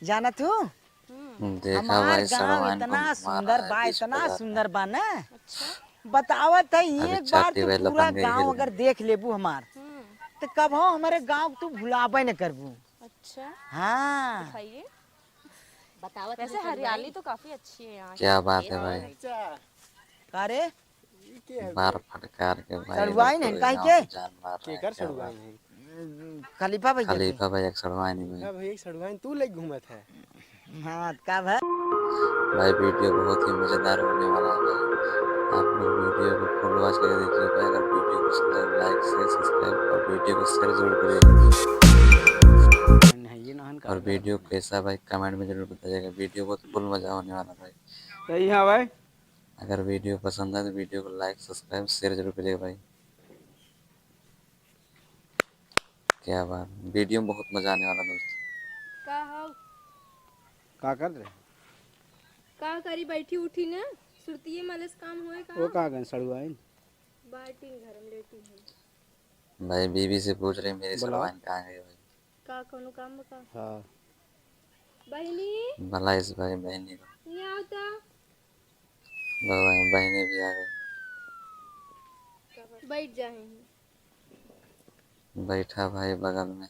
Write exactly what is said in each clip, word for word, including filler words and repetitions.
जानत हूँ, हम्म। देखा हमार भाई, गाँव सड़वाइन इतना कौन मारा सुंदर है बा, बीच इतना बाजार में। सुंदर बा ना। अच्छा। बतावत है, अभी एक बार चाटी तू भाई पूरा लफंगे गाँव हिल अगर गए। देख लेबू हमार, हम्म। तो कबहू हमारे गाँव तू भुलाबे न करबू। अच्छा। हाँ। दिखाइए। बतावत वैसे नहीं चल हरियाली भाई। तो काफी अच्छी है यहाँ की। क्या बात है भाई। का रे? बार फटकार के भाई, सड़ुआइन है, पूरे काहे गाँव के? में जान मार रहा है, केकर क्या सड़ुआइन बात है? है? खलीफा भैया के। खलीफा भैया के सड़ुआइन है भाई। खलीफा भैया के सड़ुआइन तू लेके घूमत है। हाँ, का भाई? भाई, video बहुत ही मजेदार होने वाला है भाई। आप लोग video को full watch करके देखिए भाई। अगर video पसंद आए, like, share, subscribe और video को share जरूर करिएगा। नहीं, ये नहन का और video कैसा भाई, comment में जरूर बताइएगा। Video बहुत full मजा होने वाला भाई। सही है भाई। अगर video पसंद आए तो video को like, subscribe, share जरूर करिएगा भाई। क्या बात, video में बहुत मजा आने वाला दोस्त। का हौ? का कर रहे? का करी, बैठी उठी ना, सुरतिये माले से काम होए का? वो कहाँ गए सड़ुआइन? बाटिन घर में लेटी हूँ। भाई, बीबी से पूछ रहे मेरी बुलाओ। सड़ुआइन कहाँ गई भाई? का कौनो काम बा का? हाँ। बहिनी? बुलाइस भाई बहिनी को। यहाँ आओ तो। लो भाई, बहिनी भी आ गई। बैठ जा यहीं। बैठा भाई बगल में।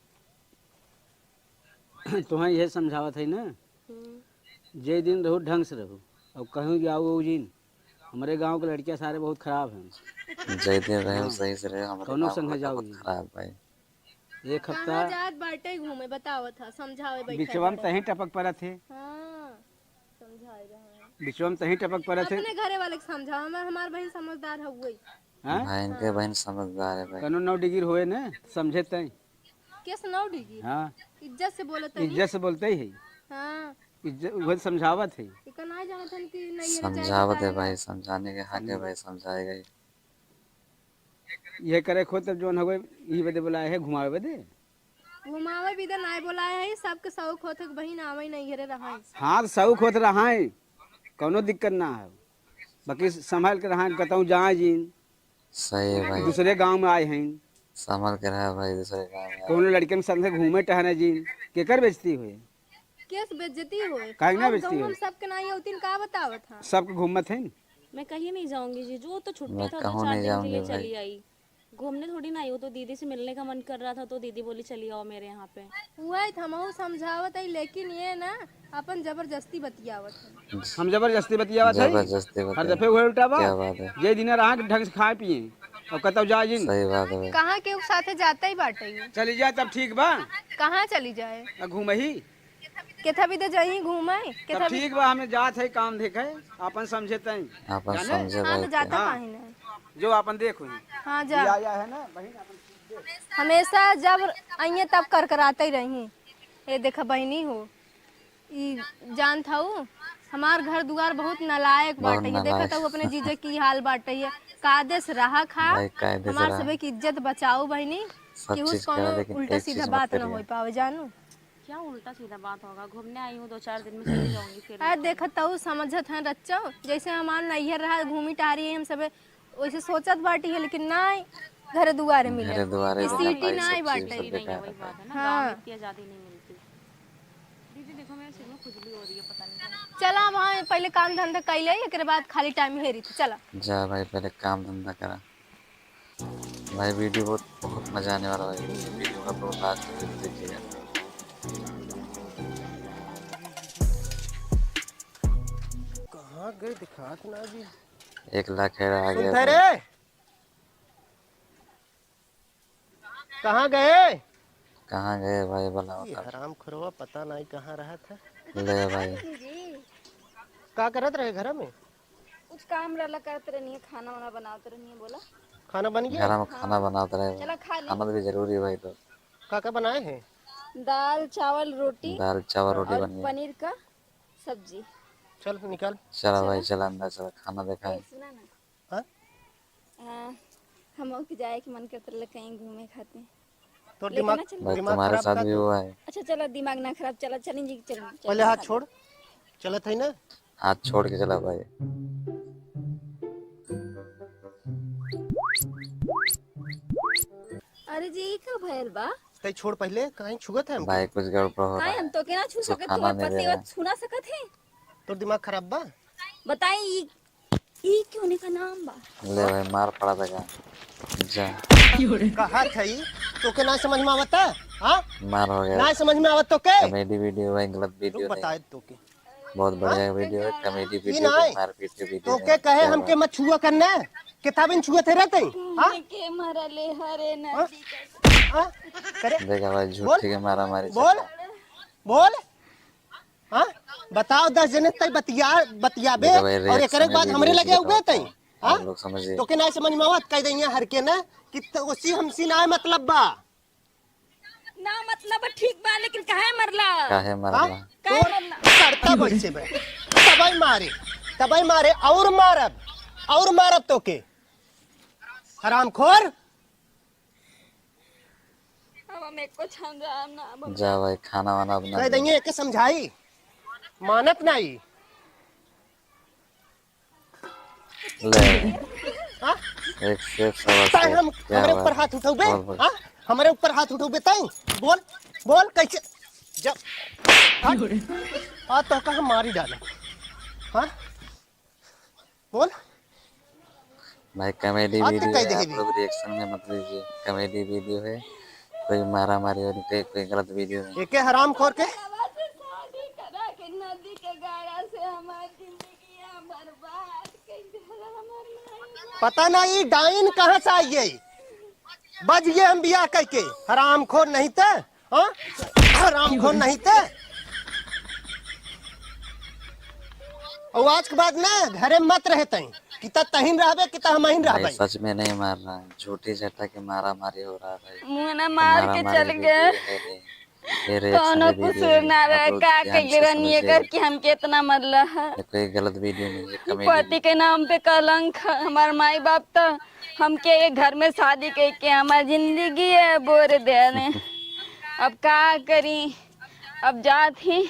तुम्हें यह समझावत है ना, हम्म। जे दिन रहू ढंग से रहू, और कहूँ जाओ वो जिन, हमारे गाँव के लड़कियाँ सारे बहुत खराब हैं। जे दिन रहे हाँ। सही से रहे, हमारे कौनो गाँव संग के लड़का जाओ बहुत जिन। खराब भाई। एक हफ्ता कहाँ जात बाटे घूमे, बतावत ह, समझावे बैठा बिचवा में बाटे। तहीं टपक परत है। हाँ, समझाए रहा है। बिचवा में तहीं टपक परत है। अपने घरे वाले के समझाओ, हमार, हमार बहिन समझदार हउए। हाँ? भाई, इनके हाँ। बहिन समझदार है भाई। कनो नौ डिग्री होए न, समझे तई। केस नौ डिग्री? हाँ। इज्जत से बोलत है। इज्जत से बोलते ही है। हाँ। इज्जत, उहे समझावत है। इका ना जानत हन कि नहीं, ये समझावत है जाए भाई, ना। समझाने के हक है भाई, समझाएगा ही। ये करे खो तब जौन हवे, ई बदे बुलाए है, घुमावे बदे। घुमावे बदे नाय बुलाए है, सबके शौक होत है कि बहिन आवे नहीं घरे रहे। हाँ, तो शौक होत रहे, कौनो दिक्कत ना है, बाकी संभाल के रहे, कतहूँ जाए जिन। सही है भाई। दूसरे गाँव में आए हैं। संभाल के रहे भाई, दूसरे गाँव में। कौनो लड़कन संग घूमे टहरे जिन, केकर बेइज्जती होए? केस बेइज्जती होए? काहे ना और बेइज्जती गाँव होए? में सबके नाई होतिन, का बतावत है? सबके घूमत हैं। मैं कहीं नहीं जाऊंगी जीजू, वो तो छुट्टी मैं था, दो कहूँ चार नहीं दिन के लिए जाऊंगी भाई। चली आई। घूमने थोड़ी ना आई, वो तो दीदी से मिलने का मन कर रहा था, तो दीदी बोली, "चली आओ मेरे यहाँ पे।" वही तो हमहू समझावत है, लेकिन ये ना अपन जबरदस्ती बतियावत है। हम जबरदस्ती बतियावत है? जबरदस्ती हर बतियावत। दफे वही उल्टा बा। क्या बात है? जे दिन रहा ढंग से खाए पिए और कतौ जाए जिन। सही बात है भाई। कहाँ के साथे जाते ही बाटे ये। चली जाए तब ठीक बा। कहाँ चली जाए? आ घूमही। केथा भी तो जाई घूमे, तब केथा भी। ठीक बा, हमें जात है काम देखे, आपन समझे तई। आपन जाने? समझे हाँ, तो भाई जाता तई। काहे ना? जो आपन देखो ही। हाँ, जा। या, या है ना, बहिन, आपन देख। हमेशा जब आइए तब करकराते ही रही। ये देखा बहिनी हो, ई जानत हऊ, हमार घर दुआर बहुत नालायक बहुत बाटे। ये देखत नालायक। हऊ अपने जीजे की हाल बाटे। ये कायदे से रहा खा, भाई, कायदे से हमार रहा। सभे की इज्जत बचाऊ बहिनी, सब केहू से चीज करा, कौनो लेकिन उल्टा एक सीधा चीज मत बात ना करिए। होई पावे जानू। क्या उल्टा सीधा बात होगा? घूमने आई हूँ, दो चार दिन में चली जाऊंगी फिर। अरे देखत तऊ समझत हैं रच्चो, जैसे हमार नैहर रहा, घूमी टहरी हम सबे, वैसे सोचत बाटी है, लेकिन नाई, घरे दुआरे मिले। घरे दुआरे ई मिले city भाई, नाई सब चीज बाटे। सब नहीं है, बेकार वही है। बात है ना, हाँ। गाँव में इतनी आजादी नहीं मिलती। दीदी देखो, मेरे सिर में खुजली हो रही है, पता नहीं क्या। चला वहाँ पहले काम धंधा कैले, एकरे बाद खाली time हेरी थी, चला। जा भाई, पहले काम धंधा करा। भाई, video बहुत, बहुत मजा आने वाला है। Video का तो last तक देखिएगा। कहाँ गए दिखात ना जी। एक लाख है, आ गया सुनते भाई। रे? कहाँ गए? कहाँ गए भाई, बोला ये होता। हरामखोरवा पता नहीं कहाँ रहा था। ले भाई। का करत रहे घर में? कुछ काम रहला करत रहनी है, खाना वाना बनावत रहनी है, बोला। खाना बन गया? घर में खाना बनावत रहे। चला खा ले। खाना तो भी जरूरी है भाई तो। का का बनाए हैं? दाल, चावल, रोटी। दाल, चावल, रोटी और बन गया। पनीर का सब्जी। चल निकाल। चला भाई, चला। चला अंदर, चला खाना देखा ए, है। सुना ना। हाँ? आ, हमहू के जाए के मन करत रहल कहीं घूमे खातिर। तोर लेकिन दिमाग, ना चली। भाई, दिमाग तुम्हारे खराब साथ का भी तू? हुआ है। अच्छा, चला, दिमाग ना खराब, चला, चलें जी, चलें, चलें, पहले हाथ चलें। छोड़, चलत है ना? हाथ छोड़ के चला भाई। अरे जी, ई का भयल बा? तै छोड़ पहिले, काहे छुअत है हमके? भाई, कुछ गड़बड़ हो रहा है। हम तोके ना छू सकत, खाना नहीं दे रहा है। छू ना सकत है। तोर दिमाग खराब बा? बताई, ई, ई क्यों नहीं का नाम बा? ले भाई, मार पड़ा था का? जा। कहा था ई? तोके ना समझ में आवता? हाँ? मार हो गया। ना समझ में आवत तोके? Comedy video भाई, गलत video नहीं। बताए तोके। बहुत बढ़िया video है, comedy video है, मारपीट के video है। तोके कहे हमके मत छुआ करना, किताबिन छुआ थे रहते हैं, हाँ? के मरले हरे हाँ? नदी के। हाँ? करे? देखा भाई, झूठी के मारा मारी बोल, बोल, हाँ? बताओ, दस जने तई बतिया, बतियाबे देखा भाई, और एकरे बाद हमरे लगे उबे तई, हाँ? आप लोग समझिए। तोके ना समझ में आवत, कह देंगे हर के ना कि तो उसी हमसी ना मतलब बा। ना मतलब ठीक बा, लेकिन काहे मरला? काहे मरला? हाँ? काहे मरला? करता बैसे बे। तबई मारे, तबई मारे, और मारब, और मारब तोके। हरामखोर। अब हम एको छन राम ना बोल। जा भाई, खाना वाना बना कह दे। देंगे, एके समझाई, मानत नहीं। ले। हाँ? एक से एक सवा ताई से। हम, क्या हमरे बात ऊपर है? हाथ उठौबे? बहुत बढ़िया। हाँ? हमरे ऊपर हाथ उठौबे ताई? बोल, बोल कैसे? जब, हट। आ तो कहा मारी डालो। हाँ? बोल। भाई, comedy video है, आप लोग reaction में मत लीजिए। Comedy video है, कोई मारा मारी और कोई, कोई गलत video नहीं। एके हरामखोर के शादी करा के नदी के गाड़ा से हमार जिंदगी बर्बाद कर देला हमार माई। पता ना ई डाइन कहाँ से आई है, बज गए हम बियाह करके, हरामखोर नहीं ते, हाँ? हरामखोर नहीं ते। और आज के बाद ना घरे मत रहे तई, किता तहिन रहबे, किता हमहिन भाई, रहबे। सच में नहीं मार रहा है, झूठी झटा के मारा मारी हो रहा है भाई। मुँह ना मार मारा के मारी चल video गए। है नहीं। ये रे, कौनो कसूर ना रहे, का कइले रहनी एकर कि हमके इतना मरला है। ये कोई गलत video नहीं है, comedy पति के नाम पे कलंक है, हमार माई बाप तो हमके ये घर में शादी कइके हमार जिंदगी है बोर देने। अब का करी, अब जात ही,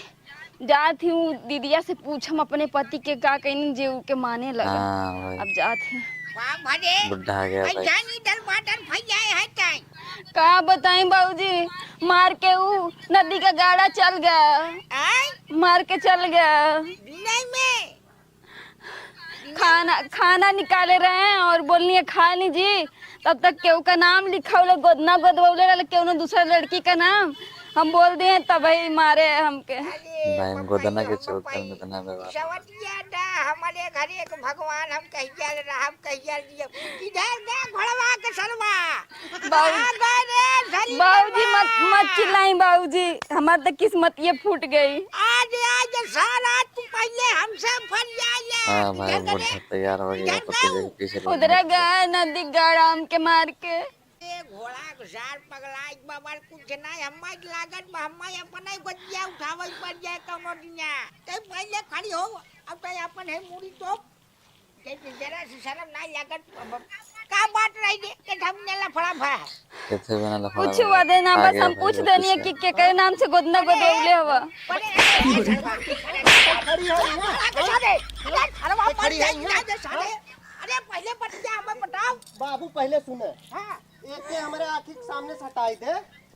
जात ही उ दीदिया से पूछम अपने पति के का कइनी जे उके माने लगा। हाँ भाई। अब जात ही। वाह भले। बुढ़ा गया भाई। ऐसा नहीं डर बाटर फैलाए है ताई। का बताई बाबूजी, मार के उ नदी का गाड़ा चल गया। आय? मार के चल गया। बिलाई में? खाना, खाना निकाले रहे और बोलनी है, "खा लीजिए।" तब तक केहू का नाम लिखौले, गोदना गोदवौले रहले, केहू ने दूसरा लड़की का नाम। हम बोल दिए, तब ही मारे हमके। अरे, भाई, हम गोदना के चलते हम इतना व्यवहार। सवतिया दा, हमारे घरे के भगवान, हम कहिया ले रहा, हम कहिया ले दिया। किधर गया घोड़वा के सरवा? बाबू-, आ गए रे, झरी बाबूजी, मत, मत चिल्लाई बाबूजी, हमार तो किस्मत ये फूट गई। आज, आज सारा तू पहले हमसे फरिया ले। हाँ भाई, इधर बुढ़ा करे, तैयार हो गया, इधर तो करे। पीछे, पीछे लग उधर गया। गए नदी गाड़ा हमके मार के। ए घोड़ा के सार पगला, एक बाबा कुछ नहीं, हम्मा के लागत बा, हम्मा अपना ही बचिया उठावे पड़ जाए कौनो दिना। ते पहले खड़ी हो, अब तो अपन है मूड़ी तो जरा से शर्म ना लागत। अब का बात रही दे, के हम ने लफड़ा भा। कैसे बना लफड़ा कुछ भा? वदे ना, बस हम पूछ देनी है कि केकरे नाम से गोदना गोदवले हवा। अरे, अरे, अरे, अरे, अरे, अरे, अरे, अरे, अरे, अरे, अरे, अरे, अरे, पहले बतिया हमें बताओ। बाबू पहले सुने। हाँ। एके हमरे आँखी के सामने से हटाई दे,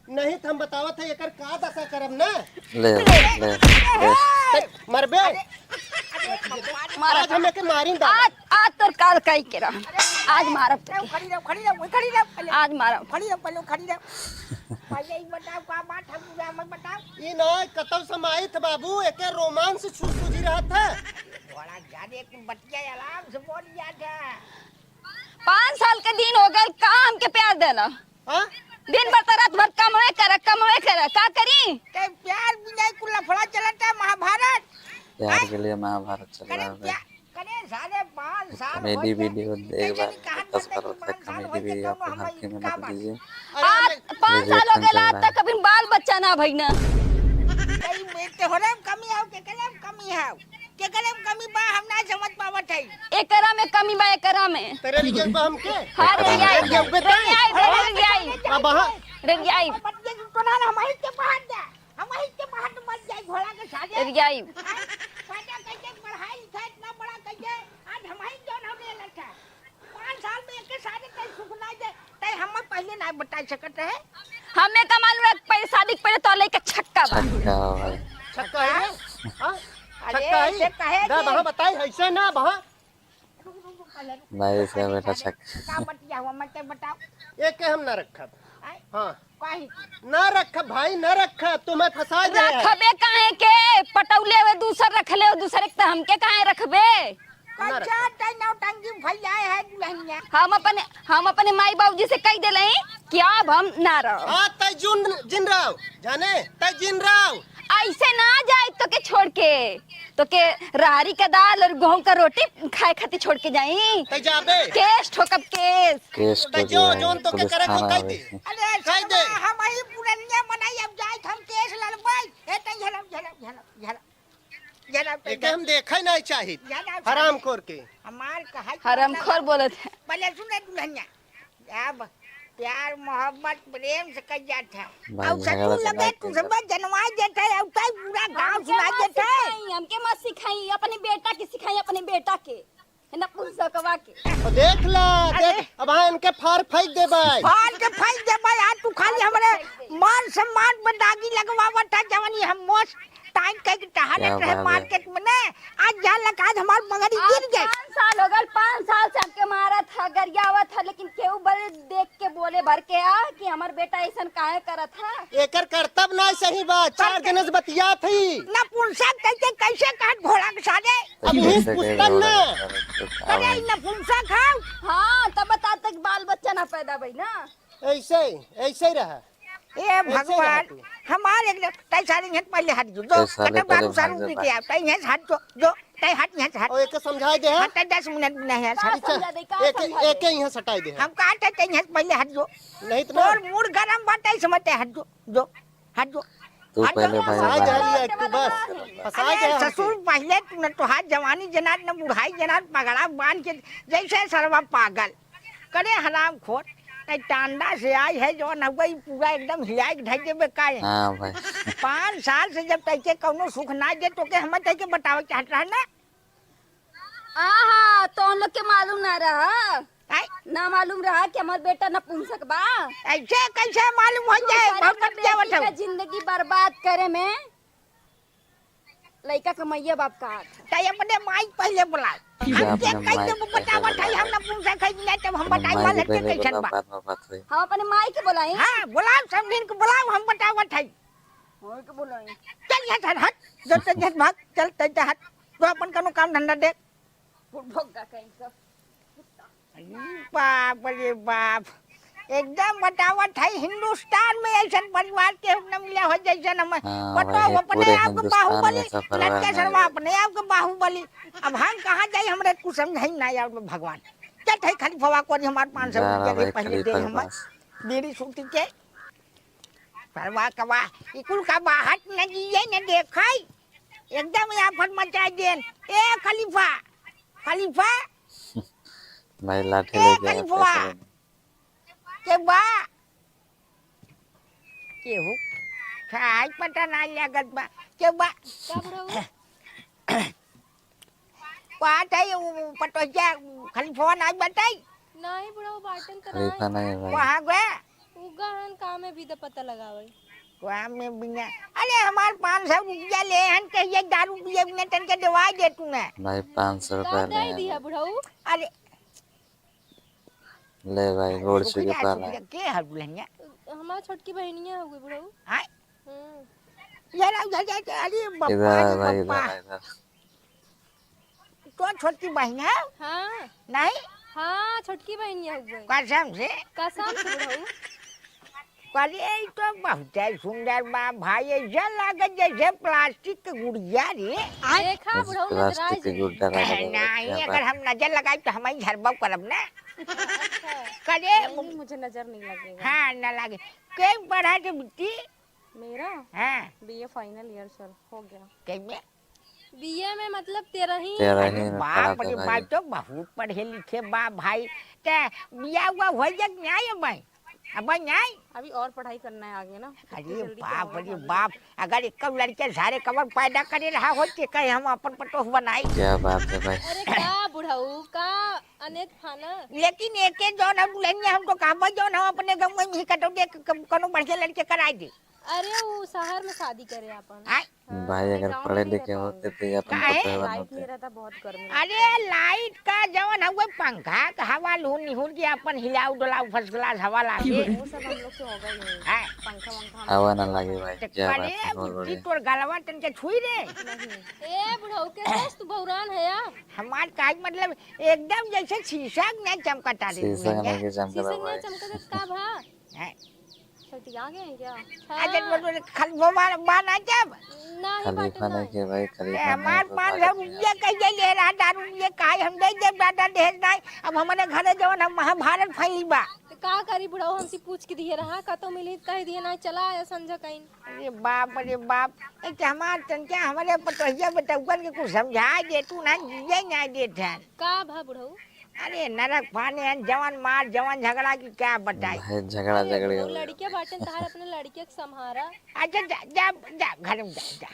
नहीं तो हम बतावत है एकर का दशा करब ना। ले, ले, ले। मरबे। अरे, अरे, भगवान। आज हम एके मारी डालब। आज, आज तोर काल काई के रहा। आज मारब तोके। खड़ी रहो, खड़ी रहो, खड़ी रहो, पहले। आज मारब। खड़ी रहो, पहले खड़ी रहो। पहले ई बताओ का बात है, पूरा हमें बताओ। ई ना कतौ समाइत बाबू, एके रोमांस छू सूझी रहत है। बड़ा ज्यादा एक बतिया आराम से बोल जात है। पाँच साल के दिन हो गए, का हमके प्यार देला? हाँ? दिन भर तो रात भर कमवे करे, कमवे करे, का करी? ते प्यार बिना कुल लफड़ा चलता महाभारत। प्यार के लिए महाभारत चल रहा है भाई। करे साले पाँच साल हो गए। Comedy video एक बार दस बार तक comedy video आपको हल्के में मत लीजिए। आज पाँच साल हो गए, आज तक कभी बाल बच्चा ना भई ना। कहीं में ते हो रहे कमी आओ के करे कमी आओ। केकरे में कमी बा, हम ना समझ पावत है। एकरा में कमी बा, एकरा में। तेरे लिए बा हमके? हाँ, रे, रियाई, रियाई, रियाई। अब हाँ। रियाई। बतिया तू तो ना, हम ही के बाहर जा। हम ही के बाहर मत जाए, घोड़ा के साले। रियाई। पैदा कैसे, पढ़ाई लिखाई इतना बड़ा कैसे, आज हम ही जौन हम ले लड़का। पाँच साल में एक सारे तय सुख ना दे, तय हम पहले ना बता सकत है। हमें का मालूम है, पहले शादी के पहले तो लइका छक्का बा। छक्का बा भाई। छक्का है रे? हाँ? अरे, छक्का है? ऐसे कहे ना, जी। बहा बताई, ऐसे ना, बहा। नहीं, इसका बेटा छक्का। का बतिया हुआ, मैं तो बताओ। ये के हम ना रखब। आय? हाँ। काहे? ना रखब भाई, ना रखब, तुम्हें फंसा दे। रखबे काहे के? पटौले हुए दूसर रख ले, दूसर एक तो हमके काहे रखबे? ना रखब। कैसा तै नौटंकी फैलाए है दुल्हनिया? हम अपने, हम अपने माई बाबूजी से कह देले कि अब हम ना रहो। हाँ, तै जुन, जिन रहो, जाने, तै जिन रहो। ऐसे ना जाए तो के छोड़ के, तो के राहरी का दाल और गेहूं का रोटी खाए खातिर छोड़ के जाई। तै जाबे। केस ठोकब, केस। केस तै ठोक जो, जाए, जोन तो के पुलिस करे थाना को कह आवे। दे। अरे, कह दे। हम ही पुरनिया बनाई, अब जाए हम केस लड़बाई। ए, तै झलक, झलक, झलक, झलक। जरा तो एके हम देखै नहीं चाहित, जरा हरामखोर के। हमार कहा हरामखोर बोलत है। पहले सुने दुल्हनिया, अब प्यार मोहब्बत प्रेम से कह जात है। भाई, और झगड़ा ससुर लगे चला तू के सब जनवा देत है, और कई पूरा गांव हमके सुना मत देत है। सिखाई, हमके मत सिखाई, अपने बेटा के सिखाई, अपने बेटा के। है ना, पुंसकवा के। तो देख ला, अरे। देख, अब हाँ इनके फार फेंक देबै। फार के फेंक देबै, आज तू खाली हमरे मान सम्मान में दागी लगवावत है, जवनी हम मोस टाइम कह के टहलत क्या रहे बात है। मार्केट में ने, आज जान लगा आज हमार मगरी आज गिर गए। पाँच साल हो गए, पाँच साल से हमके मारत है, गरियावत है, लेकिन केहू बड़े देख के बोले भर के आ कि हमार बेटा ऐसन काहे करत है? एकर करतब ना सही बा, चार करके जने से बतियात ही। नपुंसक कैसे, कैसे कहत घोड़ा के साथे? अब कैसे ही कहे पुस्तक घोड़ा ना। के साथे? अरे, ई नपुंसक है। हाँ, तब बता तक बाल बच्चा ना पैदा भई ना। ऐसे ही, ऐसे ही रहा। ए ऐसे ही रहा भगवान, तू। हमार एक ले-, तै सारे इहाँ से पहले हट जो, जो, तै साले कटे पहले बारू सारू भाग पी जा के बा। आ, तै इहाँ से हट जो, जो, तै हट इहाँ से हट। और एके समझाई दे, हाँ? हट, दस मिनट में नहीं है, का हट। समझा दे, का एके, समझा दे? एके इहाँ से हटाई दे, हाँ। हम कहा थे, तै इहाँ से पहले हट जो। नहीं तो ना। तोर मूड गरम बा, तै समय तै हट जो, जो, हट जो। तू हट जो। पहले भाई फंसाई बाहर। दे लिया एक तू बस, फंसाई अरे दे हमके। ससुर, पहले तू न तोहार जवानी जनात, न बुढ़ाई जनात, पगड़ा बांध के जैसे सरवा पागल। करे हरामखोर, तै टांडा से आई है, जौन हउआ, ई पूरा एकदम हिलाई के धइ देबे काहे? हाँ भाई। पाँच साल से जब तैके कौनो सुख ना दे, तोके हमें तैके बतावे चाहत रहा ना? आहा, तो उन लोग के मालूम ना रहा? आय? ना मालूम रहा कि हमार बेटा नपुंसक बा? ऐसे कैसे मालूम हो जाए? बहुत बतियावत है। जिंदगी बर्बाद करे में लइका कमैया बाप का हाथ है। तै अपने माई के पहले बुलाओ। हम अपने चेक कई माई के पहले बतावत है, बुलाओ। हम नपुंसक है कि नहीं, तब हम अपने बताई माई वाले के के पहले कैसन बुलाओ, बा। बाद में बात होई। हम अपने माई के बुलाई। हाँ, बुलाओ, सब दिन के बुलाओ, हम बतावत है। माई के बुलाई। चल यहाँ से हट, जो तो जस भाग, चल, तै हट। जो अपन कौनो काम धंधा देख। बुढ़बा कहीं का। बाप रे बाप, एकदम बतावत है, हिंदुस्तान में ऐसन परिवार केहू न मिला हो जैसन हम। हाँ, पतो भाई, अपने पूरे आप के हिंदुस्तान में बाहुबली, ऐसा परिवार लड़के नहीं सरवा है। अपने आप के बाहुबली। अब हम कहाँ जाई, हमरे कुछ समझ ही ना आवे भगवान। चल, है खलीफवा को हमार पाँच सौ जा रहा रुपया दे, भाई, पहले दे खलीफा के हमार पास। बीड़ी सूटी के। सरवा कवा, ई कुल का बाहर न जिए न देखाई, एकदम आफत मचा देन। ए खलीफा, खलीफा, भाई लाठी ए लेके आया, खलीफवा। पैसा लेने। के बा? केहू खाए पता ना लागत बा। के बा? का बुढ़ऊ? बात है, उ पटोहिया खलीफवा ना बताई? नहीं बुढ़ऊ, बाटन तो खलीफा नहीं। नहीं है भाई। कहाँ गए? उ गहन काम में भी तो पता लगावल। काम में बिना, अरे हमार पाँच सौ रुपया ले हन, कहिए दारू पिए बिना तनके देवाई दे तू ना। भाई पाँच सौ रुपया का ले दे हन। दिया बुढ़ऊ? अरे ले भाई, गोड़ छू के शुक्रिया, पाला। शुक्रिया। के हर दुल्हनिया? हमार छोटकी बहनिया हो गई बुढ़ऊ। हाँ? हम्म। ये रहा, ये, ये, ये, अरे बप्पा इधर आ रे भाई, इधर बप्पा। आ, इधर। तो छोटकी बहन है? हाँ। नहीं? हाँ, छोटकी बहनिया हो गई। कसम से? कसम से बुढ़ऊ। अरे, ई तो बहुते सुंदर बा भाई, ऐसे लागत जैसे प्लास्टिक के गुड़िया रे। देखा, बुढ़ऊ नजराज प्लास्टिक के गुड्डा रहा है, नहीं, क्या अगर बात? हम नजर लगाई तो हम ही झरबा करब ना। अच्छा। करे नहीं, नहीं, मुझे नजर नहीं लगेगा। हाँ, ना लागे। के पढ़ा के बिट्टी? मेरा? हाँ। बीए final year sir, हो गया। के में? बीए में मतलब तेरह ही। तेरह ही अरे में बाप पढ़ा था रे भाई। बाप, तो बहुत पढ़े लिखे बा भाई। ते बिया हुआ हो गया कि नहीं है भाई? अब नहीं। अभी और पढ़ाई करना है आगे ना, अरे इतनी जल्दी क्या बाप, होगा अरे आगे? बाप, अगर एक लड़के सारे कबर पैदा करे रहा होत के कहे हम अपन पतोह बनाई। क्या बात है भाई। अरे का बुढ़ऊ, का अनेक फाना। लेकिन एके जौन हम दुल्हनिया हमको कहबा जौन हम अपने गाँव में ही कटो दे क-, क-, कोनो बढ़िया लड़के कराई दे। अरे उ शहर में शादी करे अपन। आय? हाँ, भाई, अरे अगर गाँव पढ़े में नहीं लिखे रहता होते होंगे। तो ये अपन काहे? पतोह लाइट बनते। नहीं रहता, बहुत गर्मी लगता है। अरे लाइट का जवन हउए पंखा के हवा लूर निहुर के अपन हिलाऊ डोलाऊ first class हवा लागे। वो सब हम लोग से होगा ही नहीं। हाँ। पंखा वंखा हम हवा ना लागे भाई, तो क्या करे बात है, बहुत बुद्धि बढ़िया। तोर गलवा तन के छुई रे। नहीं। ए बुढ़ऊ के दोस्त बौरान है यार। हमार काहे मतलब एकदम जैसे शीशा के नहीं चमकता रे शीशा के दुल्हनिया। नहीं चमकता शीशा के भाई। नहीं चमकता का भा? हैं? सटिया गए हैं क्या? अच्छा, हाँ। बोल, बोल, खल-, वो बा-, बा ना जब। नहीं, खलीफा बाटे नहीं नहीं। के भाई, ए, खलीफा हमार नहीं, तो पाँच सौ रुपया कइसे ले रहा, दारू ये काहे हम दे देब, दादा दहेज नहीं। अब हमरे घरे जवन हम महाभारत फैली बा। तो का करी बुढ़ऊ, हमसे पूछ के दिए रहा, कतो मिली, कह दिए ना, चला आया संझा कहीं। अरे बाप रे बाप, एक तो हमार तनके हमरे पतोहिया बेटउकन के कुछ समझा दे, तू ना जिए ना देत है। का भा बुढ़ऊ? अरे नरक पाने हैं, जवन मार, जवन झगड़ा की क्या बताई। भाई, झगड़ा अरे, झगड़े वो हो गए। लड़के बाटेन, तहार अपने लड़के के संभारा। अच्छा, जा, जा, जा, घर में जा, जा।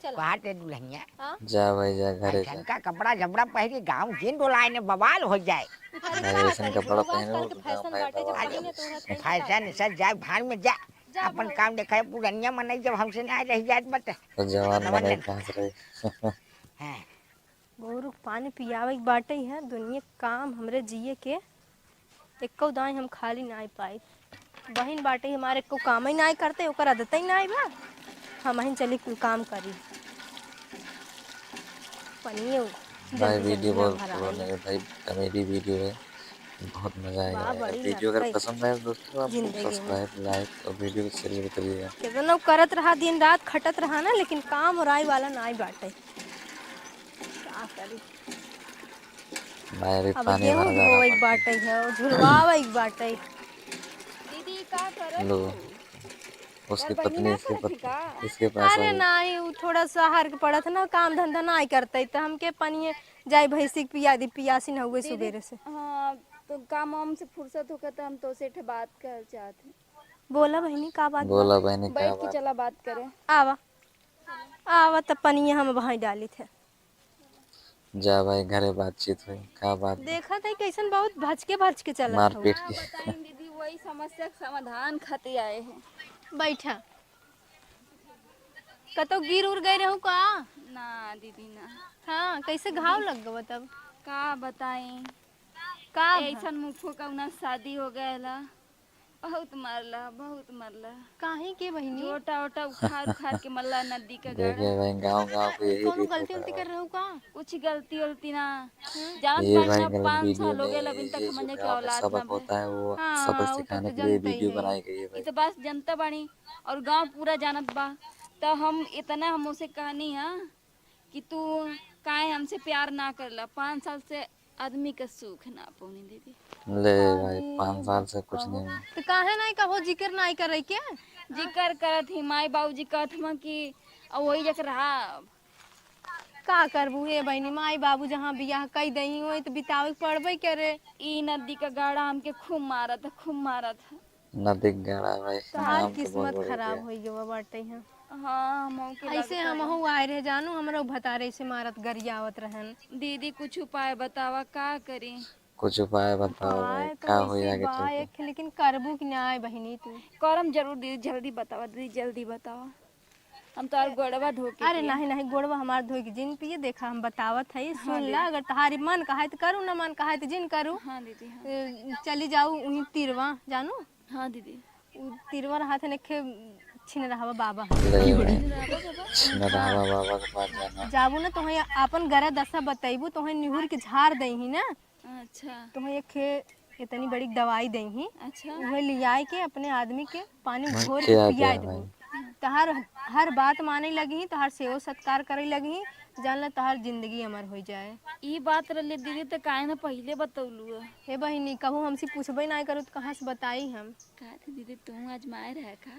चलो। बात है दुल्हनिया। हाँ? जा भाई, जा, घरे जा। ऐसन का कपड़ा जबड़ा पहरी, गाँव जिन डोलाए ने बवाल हो जाए। अरे, भाई, का ऐसन करी, कपड़ा बुढ़ऊ, पहनो, आजकल के गाँव फैशन में बाटे, जब बवाल हो पहने जाए। तो उहे पहन के फैशन, सर, जा, भाड़ में जा। जा, अपन भाई। काम देखा है, पुरनिया मनई जब हमसे ना रह जात बा, त तो जवान नवन मनई नन। कहाँ से रही? हाँ। गोरू के पानी पियावे के बाटे है, दुनिया के काम हमरे जिए के, एक्को दाई हम खाली नाई पाई। बहिन बाटे हमारे एक्को काम ही नाई करते, ओकर आदत ही नाई बा, हम ही चली कुल काम करी। पनियो भाई, जल्दी वीडियो जल्दी बहुत भरा पुराना है। है भाई, कॉमेडी वीडियो है, बहुत मजा आएगा वाह, भाई। बड़ी वीडियो अगर मस्त है। पसंद आए दोस्तों, आप जिंदगी में। सब्सक्राइब, लाइक और वीडियो को शेयर भी करिएगा। केतनो करत रहा, दिन रात खटत रहा ना, लेकिन काम और आए वाला नाई बाटे। का करी? भाई, अभी अब पानी गेहूं भर रहा धोवे के है। बाटे है, और झुलवावे के बाटे। दीदी, का करत लो, हो? उसकी तोर पत्नी बहिनी इसके करत ही पत-, का? इसके पास अरे आई। नाई, उ थोड़ा शहर के पड़त ना, काम धंधा नाई करते, तो हमके पनिये जाई भैंसी के पिया दी, पियासी न हुए दीदी, सुबेरे से। हाँ, तो काम वाम से फुर्सत होकर तो हम तो सेठ बात कर चाहत हैं। बोला बहिनी, का बात बा? बोला बहिनी, का बैठ के बात? चला बात करें। आवा, आवा, तब पनिया हम वहीं डाली थे। जा भाई, घरे बातचीत होई, का बात बा? देखत है कैसन बहुत भचके भचके चलत हौ। मारपीट का की। बताई दीदी, वही समस्या के समाधान खातिर आए हैं। बैठा। कतौ गिर उर गए रहू का? ना दीदी, ना। हाँ, कैसे घाव लग गवा तब? का बताई? का भा? ऐसन मुफो का उना शादी हो गया ला। बहुत मरला, बहुत मरला। काहे के बहिनी? झोटा ओटा उखाड़ उखाड़ के मरला नदी का देखिए गाड़ा। बहन, गाँव गाँव पे यही कोनो रीत गलती होता उलती है। कर रहू का? कुछ गलती उलती ना। हम्म। जानत ये बानी भाई ना, गलत पाँच वीडियो साल हो गए, में अभी तक ये जो हमने के गाँव का औलाद ना सबक भे। होता है, वो हाँ, सबक हाँ, वो तो सिखाने के लिए जानते ही वीडियो है। बनाई गई है ये भाई। तो बस जनता बानी और गाँव पूरा जानत बा। तो हम इतना हम उसे कहनी है कि तू काहे हमसे प्यार ना करला, पाँच साल से आदमी का सुख ना पौनी दीदी। ले भाई, पाँच साल से कुछ नहीं है। तो काहे नहीं कहो, जिक्र नहीं करे के? जिक्र करत ही, माई बाबूजी कहत हम कि अब वही जक रहा। का करबू हे बहिनी, माई बाबू जहाँ बियाह कई दही होई तो बितावे के पड़बे करे। ई नदी का गाड़ा हमके खूब मारत, खूब मारत। नदी के गाड़ा भाई, तोहार नाम तो बहुत किस्मत बढ़िया खराब है। होई गवा बाटे हैं। हाँ, हम के ऐसे लगता है। हमहू आए रहे जानू, हमरा भतारे से मारत गरियावत रहन। दीदी, कुछ उपाय बतावा, का करी? कुछ उपाय बताओ भाई, उपाय तो का होई वैसे आगे बा चल के? एक, लेकिन करबू कि ना बहिनी तू? करम जरूर दीदी, जल्दी बतावा दीदी, जल्दी बतावा। हम तोहार गोड़वा धो के अरे पिए। नहीं, नहीं, गोड़वा हमार धोए के जिन पिए, देखा हम बतावत है, हाँ सुन ला, दीदी। अगर तोहारी मन कहाए तो करू, ना मन कहाए तो जिन करू। हाँ दीदी, हाँ। ए, चली जाऊ उहीं तिरवा, जानू? हाँ दीदी। उ तिरवा रहत है, नखे छिनरहवा बाबा है। ले, छिनरहवा बाबा के पास जाना। जाबू ना, तोहे आपन गरा दशा बतैबू, तोहे निहुर के झार देही ना। अच्छा। तोहे एक खे इतनी बड़ी दवाई देही। अच्छा। उहे लियाए के अपने आदमी के पानी में मन घोर के के आ पियाए गया देबू। भाई। तोहार हर बात माने लगी, तोहार सेवा सत्कार करे लगी, जान ला तोहार जिंदगी अमर हो जाए। ई बात रहले दीदी, तो काहे ना पहिले बतौलू है? हे बहिनी, कहू हमसे पूछबे ना करू तो कहाँ से बताई हम? का थे दीदी, तू आजमाए रहे का?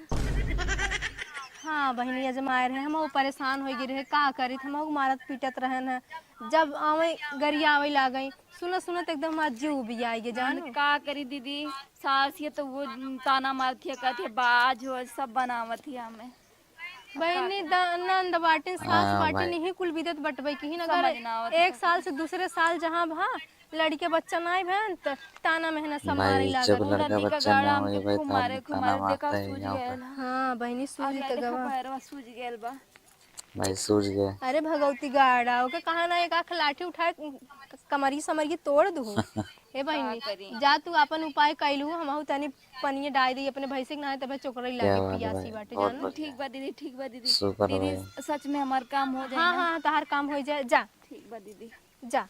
हाँ बहिनी, अजमाए रहे, हम परेशान होइ गए रहे, का करी, हम मारत पीटत रहन है। जब आवे गरिया आवे लागई, सुनत सुनत एकदम हमार जीव उबियाई गे, जानो। का करी दीदी, सास ये तो वो ताना मारत है, कहत है बाज हो, सब बनावत है हमें। बहिनी, द-, नंद बाटिन, सास हाँ, बाटिन, भाई। यही कुल बिदत बटबई किहिन। अगर समझ ना आवत एक है। साल से दूसरे साल जहाँ भा लड़के बच्चा नाई भन, त ताना मेहना सब भाई, मारे लागल। जब लड़का नदी का बच्चा गाड़ा ना हमके होए भाई, खूब तब मारे, खूब ताना मारे, मारता देखा है, सूझ यहाँ गयल। पर। हाँ, बहिनी, सूझ अब तो देखा गवा। पैरवा सूझ गयल बा। भाई, सूझ गया। अरे भगवती गाड़ा, ओके कहा ना, एक आख लाठी उठाए, कमरी समरी तोड़ दू। हे बहिनी, का करी? जा तू आपन उपाय कइलू, हमहू तनी पनिये डाल दी अपने भैंसी के नहाए, तबे चोकरई क्या लागे, बात है पियासी भाई, बाटे, बहुत जानो। बढ़िया। ठीक बा दीदी, ठीक बा दीदी। शुक्र दीदी, भाई। सच में हमार काम हो जाए हाँ, ना। हाँ, तहार काम हो जाए, जा। ठीक बा दीदी। जा।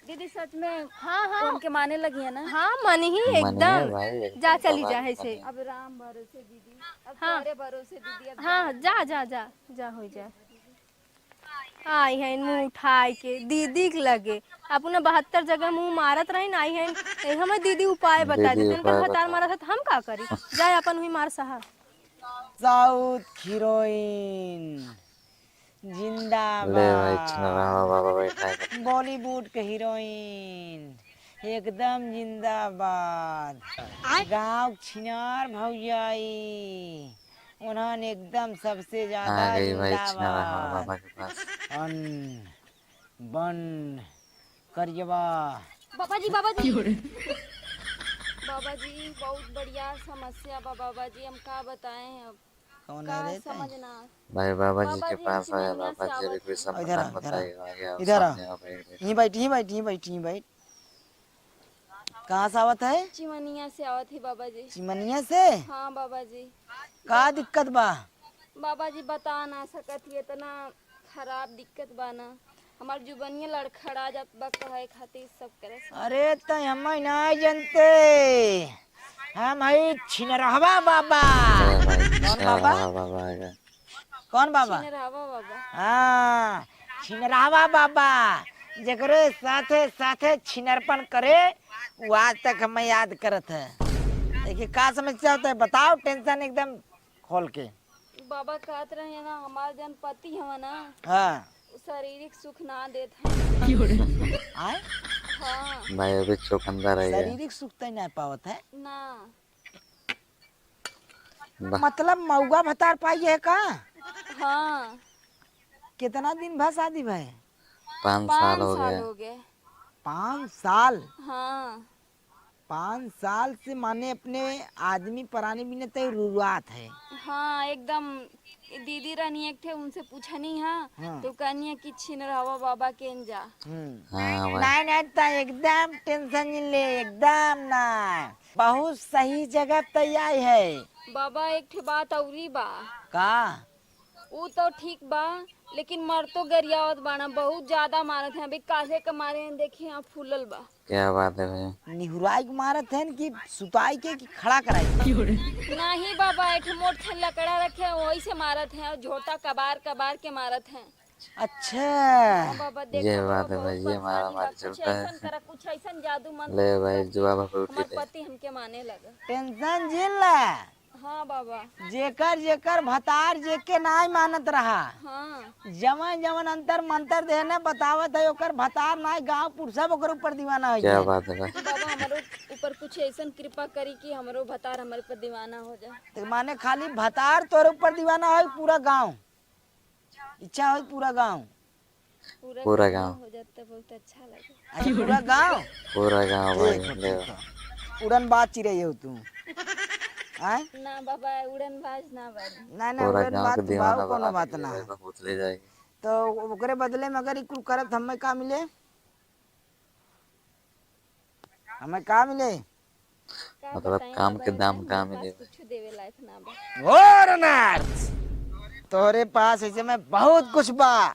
दीदी, सच में हाँ, हाँ। उनके माने लगी है ना? हाँ, मानी ही मानी है एकदम। भाई, एकदम जा, चली बाबा जा, के ऐसे। मानी। अब राम भरोसे दीदी, अब हाँ। तोरे भरोसे दीदी, अब हाँ, जा। जा, जा, जा, जा, हो जा। आई है मुंह उठाए के दीदी के लगे, अपना बहत्तर जगह मुंह मारत रही ना, आई है, ए, हमें दीदी उपाय बता दीदी दे, तनका उपाय भतार बता। मारत है, तो हम का करी? जाए अपन हुई मार सहा। साउथ हीरोइन जिंदाबाद। ले भाई, छिनरावा बाबा बैठा है। बॉलीवुड के हीरोइन एकदम जिंदाबाद। आय। गाँव छिनार भौजाई, उन्हन एकदम सबसे ज्यादा आ गई भाई, छिनरावा जिंदाबाद। बाबा के पास। अन बन करियवा। बाबा जी, बाबा जी। बाबा जी, बहुत बढ़िया समस्या बा बाबा जी, हम का बताएं अब? कौन का है रे समझ ताई? ना। भाई, बाबा जी बाबा के जी, पास आया, बाबा जी, अभी कोई इधर आ, समाधान इधर आ। बताइए, आगे आओ, इधर आ। सामने आओ, बैठ, बैठ। यहीं बैठ, यहीं बैठ, यहीं बैठ, यहीं बैठ। कहाँ से आवत है? चिमनिया से आवत है बाबा जी। चिमनिया से? हाँ बाबा जी। का दिक्कत बा? बाबा जी, बता ना सकत ही, इतना खराब दिक्कत बा ना, हमार जुबनिया लड़खड़ा जात बा कहे खातिर सब करे से। अरे, त हम ना जनते, हम हई छिनरहवा बाबा। अरे भाई, कौन बाबा? छिनरहवा बाबा है। कौन बाबा? छिनरहवा बाबा। हाँ, छिनरहवा बाबा, जेकरे साथे साथे छिनरपन करे, वो आज तक हमें याद करत है। देखिए, का समस्या होता है, बताओ, टेंशन एकदम खोल के। बाबा कहत रहे ना, हमार जन पति हवा ना, हाँ। उ शारीरिक सुख ना देत है। आय? हाँ। भाई, अभी चौकंदा रही है। शारीरिक सुख तय ना पावत है? ना। बा- मतलब, मऊगा भतार पाई है का? हाँ। कितना दिन भा शादी भय? पाँच साल पाँच हो साल गए। हो गए। पाँच साल? हाँ। पाँच साल से माने अपने आदमी परानी बिना तय रुरुआत है। हाँ, एकदम। दीदी रहनी एक ठे, उनसे पूछनी हाँ, हाँ। तो कहनी है कि छिनरावा बाबा केन जा। हम्म। हाँ भाई। नहीं, नहीं, त एकदम टेंशन नहीं ले, एकदम ना। बहुत सही जगह तय आई है। बाबा, एक ठे बात औरी बा। का? ऊ तो ठीक बा, लेकिन मरतो गरियावत बाना, बहुत ज्यादा मारत हैं। अभी काल्हे के मारे हैं, देखिए, यहाँ फूलल बा। क्या बात है भैया? निहुराई के मारत हैं कि सुताई के, कि खड़ा कराई के? नहीं बाबा, एक ठे मोट ठे लकड़ा रखे हैं, वही से मारत हैं, और झोटा कबार कबार के मारत हैं। अच्छा। हाँ बाबा, देखा ये बाबा, बात है बहुत भाई, ये परेशानी बा, मारामारी कुछ चलता है। ऐसन करा, कुछ ऐसन जादू मंत्र ले भाई, करा कि जुआ भर उठी हमार थे। पति हमके माने लगा। टेंशन जिन ला। हाँ बाबा। जेकर जेकर भतार जेके नाय मानत रहा। हाँ। जवन जवन अंतर मंतर देने बतावत है, ओकर भतार नाय, गाँव पुर सब ओकर ऊपर दीवाना हो क्या जाए। बात है भाई? बाबा, हमरो ऊपर कुछ ऐसन कृपा करी कि हमरो भतार हमरे पर दीवाना हो जाए। तो माने खाली भतार तोरे ऊपर दीवाना हो, पूरा गाँव? इच्छा हो पूरा गाँव? पूरा पूरा गाँव गाँव। हो जाता, बहुत अच्छा लगे। अच्छा, पूरा गाँव? पूरा गाँव भाई, ठीक हो, ले। ठीक हो। उड़न बाज चिरई हो तू। आय? ना बाबा, उड़न बाज ना बाज। ना, ना, पूरा उड़न गाँव बाज के तो दीवाना बाबू कोनो बना बात देंगे ना भाई, है। बहुत ले जाएगी। तो ओकरे बदले में अगर ई कुल करब, तो हमें का मिले? हमें का मिले? का मतलब, बताई काम बाबा, के दाम एकदम का हमारे मिले पास भाई? कुछ देवे लायक ना बा। ओ रनाथ, तोहरे पास ऐसे में बहुत कुछ बा।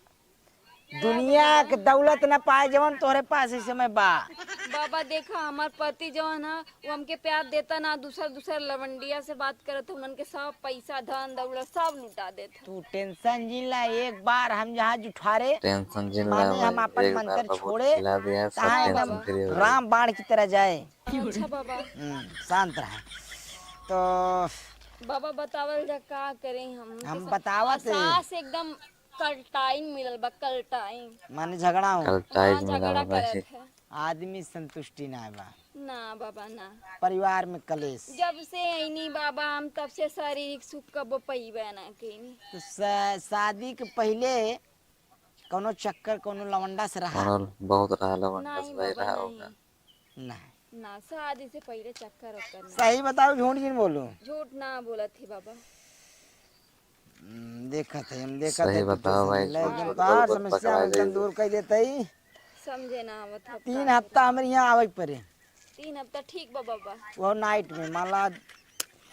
दुनिया के दौलत ना पाए जवन तोहरे पास इस समय बा। बाबा, देखा, हमार पति जवन है, वो हमके प्यार देता ना, दूसर दूसर लवंडिया से बात करत है, उनके सब पैसा, धन, दौलत सब लुटा देता। तू टेंशन जिन ला, एक बार हम जहाँ जुठारे, टेंशन जिन ला माने हम भाई, आपन एक बार मंत्र बाबू छोड़े, खिला दिया, सब तहाँ टेंशन एकदम फ्री हो गई। राम बाण की तरह जाए। अच्छा बाबा। हम्म, शांत रहा। तो बाबा, बतावल जा, का करें हम? हम तो बतावत है। सास एकदम कलटाइन मिलल बा, कलटाइन। माने झगड़ा हो। कलटाइन हाँ, मिलल झगड़ा बा। करत है। आदमी संतुष्टि ना बा। ना बाबा, ना। परिवार में कलेश। जब से अइनी बाबा हम, तब से शारीरिक सुख कबो पइबे ना कइनी। तो सा-, शादी के पहिले कौनो चक्कर, कौनो लवंडा से रहा? कौनो बहुत रहा लवंडा से नहीं भाई बाबा, रहा नहीं। होगा। नहीं। ना, शादी से पहिले चक्कर ओक्कर नहीं। सही बताओ, झूठ जिन बोलू। झूठ ना बोलत ही बाबा। हम्म, देखत है, हम देखत सही है, तू बताओ कैसे भाई, मिला झूठ एकदम बोल, तोहार बोल, समस्या पकड़ा एकदम जाई। दूर कर देते ही। समझे ना आवत है तीन का हफ्ता करी। हमरे यहाँ आवे के पड़े। तीन हफ्ता ठीक बा बाबा। वो नाइट में, मान ला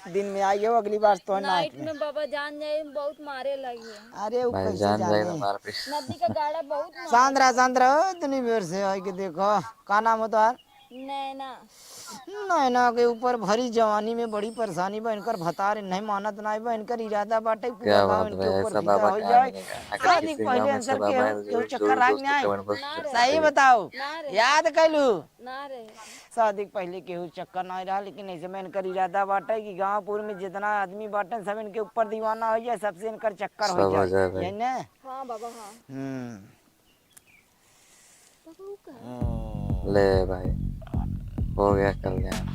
दिन में आई हो, अगली बार तो नाइट नाइट में। में बाबा जान जाए, बहुत मारे लगी है। अरे, वो भाई कैसे जान जाए जाने? तो मार पीट। नदी का गाड़ा बहुत मारे। शांत रहा, शांत रहा, ओ, इतनी बेर से आई के देखो, का नाम हो तोहार? नैना। नैना के ऊपर भरी जवानी में बड़ी परेशानी बा, इनकर भतार नहीं मानत नाई बा, इनकर इरादा बाटे पूरा क्या गाँव बात इनके है, ऊपर सब फिदा बाबा हो का जाए। आने का, आके शादी किसी गाँव पहले में अंदर सब केहू, बाबा केहू जो चक्कर जोर राग जोर नहीं के आए। कमेंट बॉक्स ना रे। सही बताओ, ना रे। याद कैलू? ना रे। शादी के पहले केहू चक्कर ना रहा, लेकिन ऐसे में इनकर इरादा बाटे कि गाँवपुर में जितना आदमी बाटे सब इनके ऊपर दीवाना हो जाए, सबसे इनकर चक्कर हो सब हो जाए। जाए भाई। यही ना? हाँ बाबा, हाँ। हम्म। बाबा, वो का? ले भाई, हो गया कल्याण।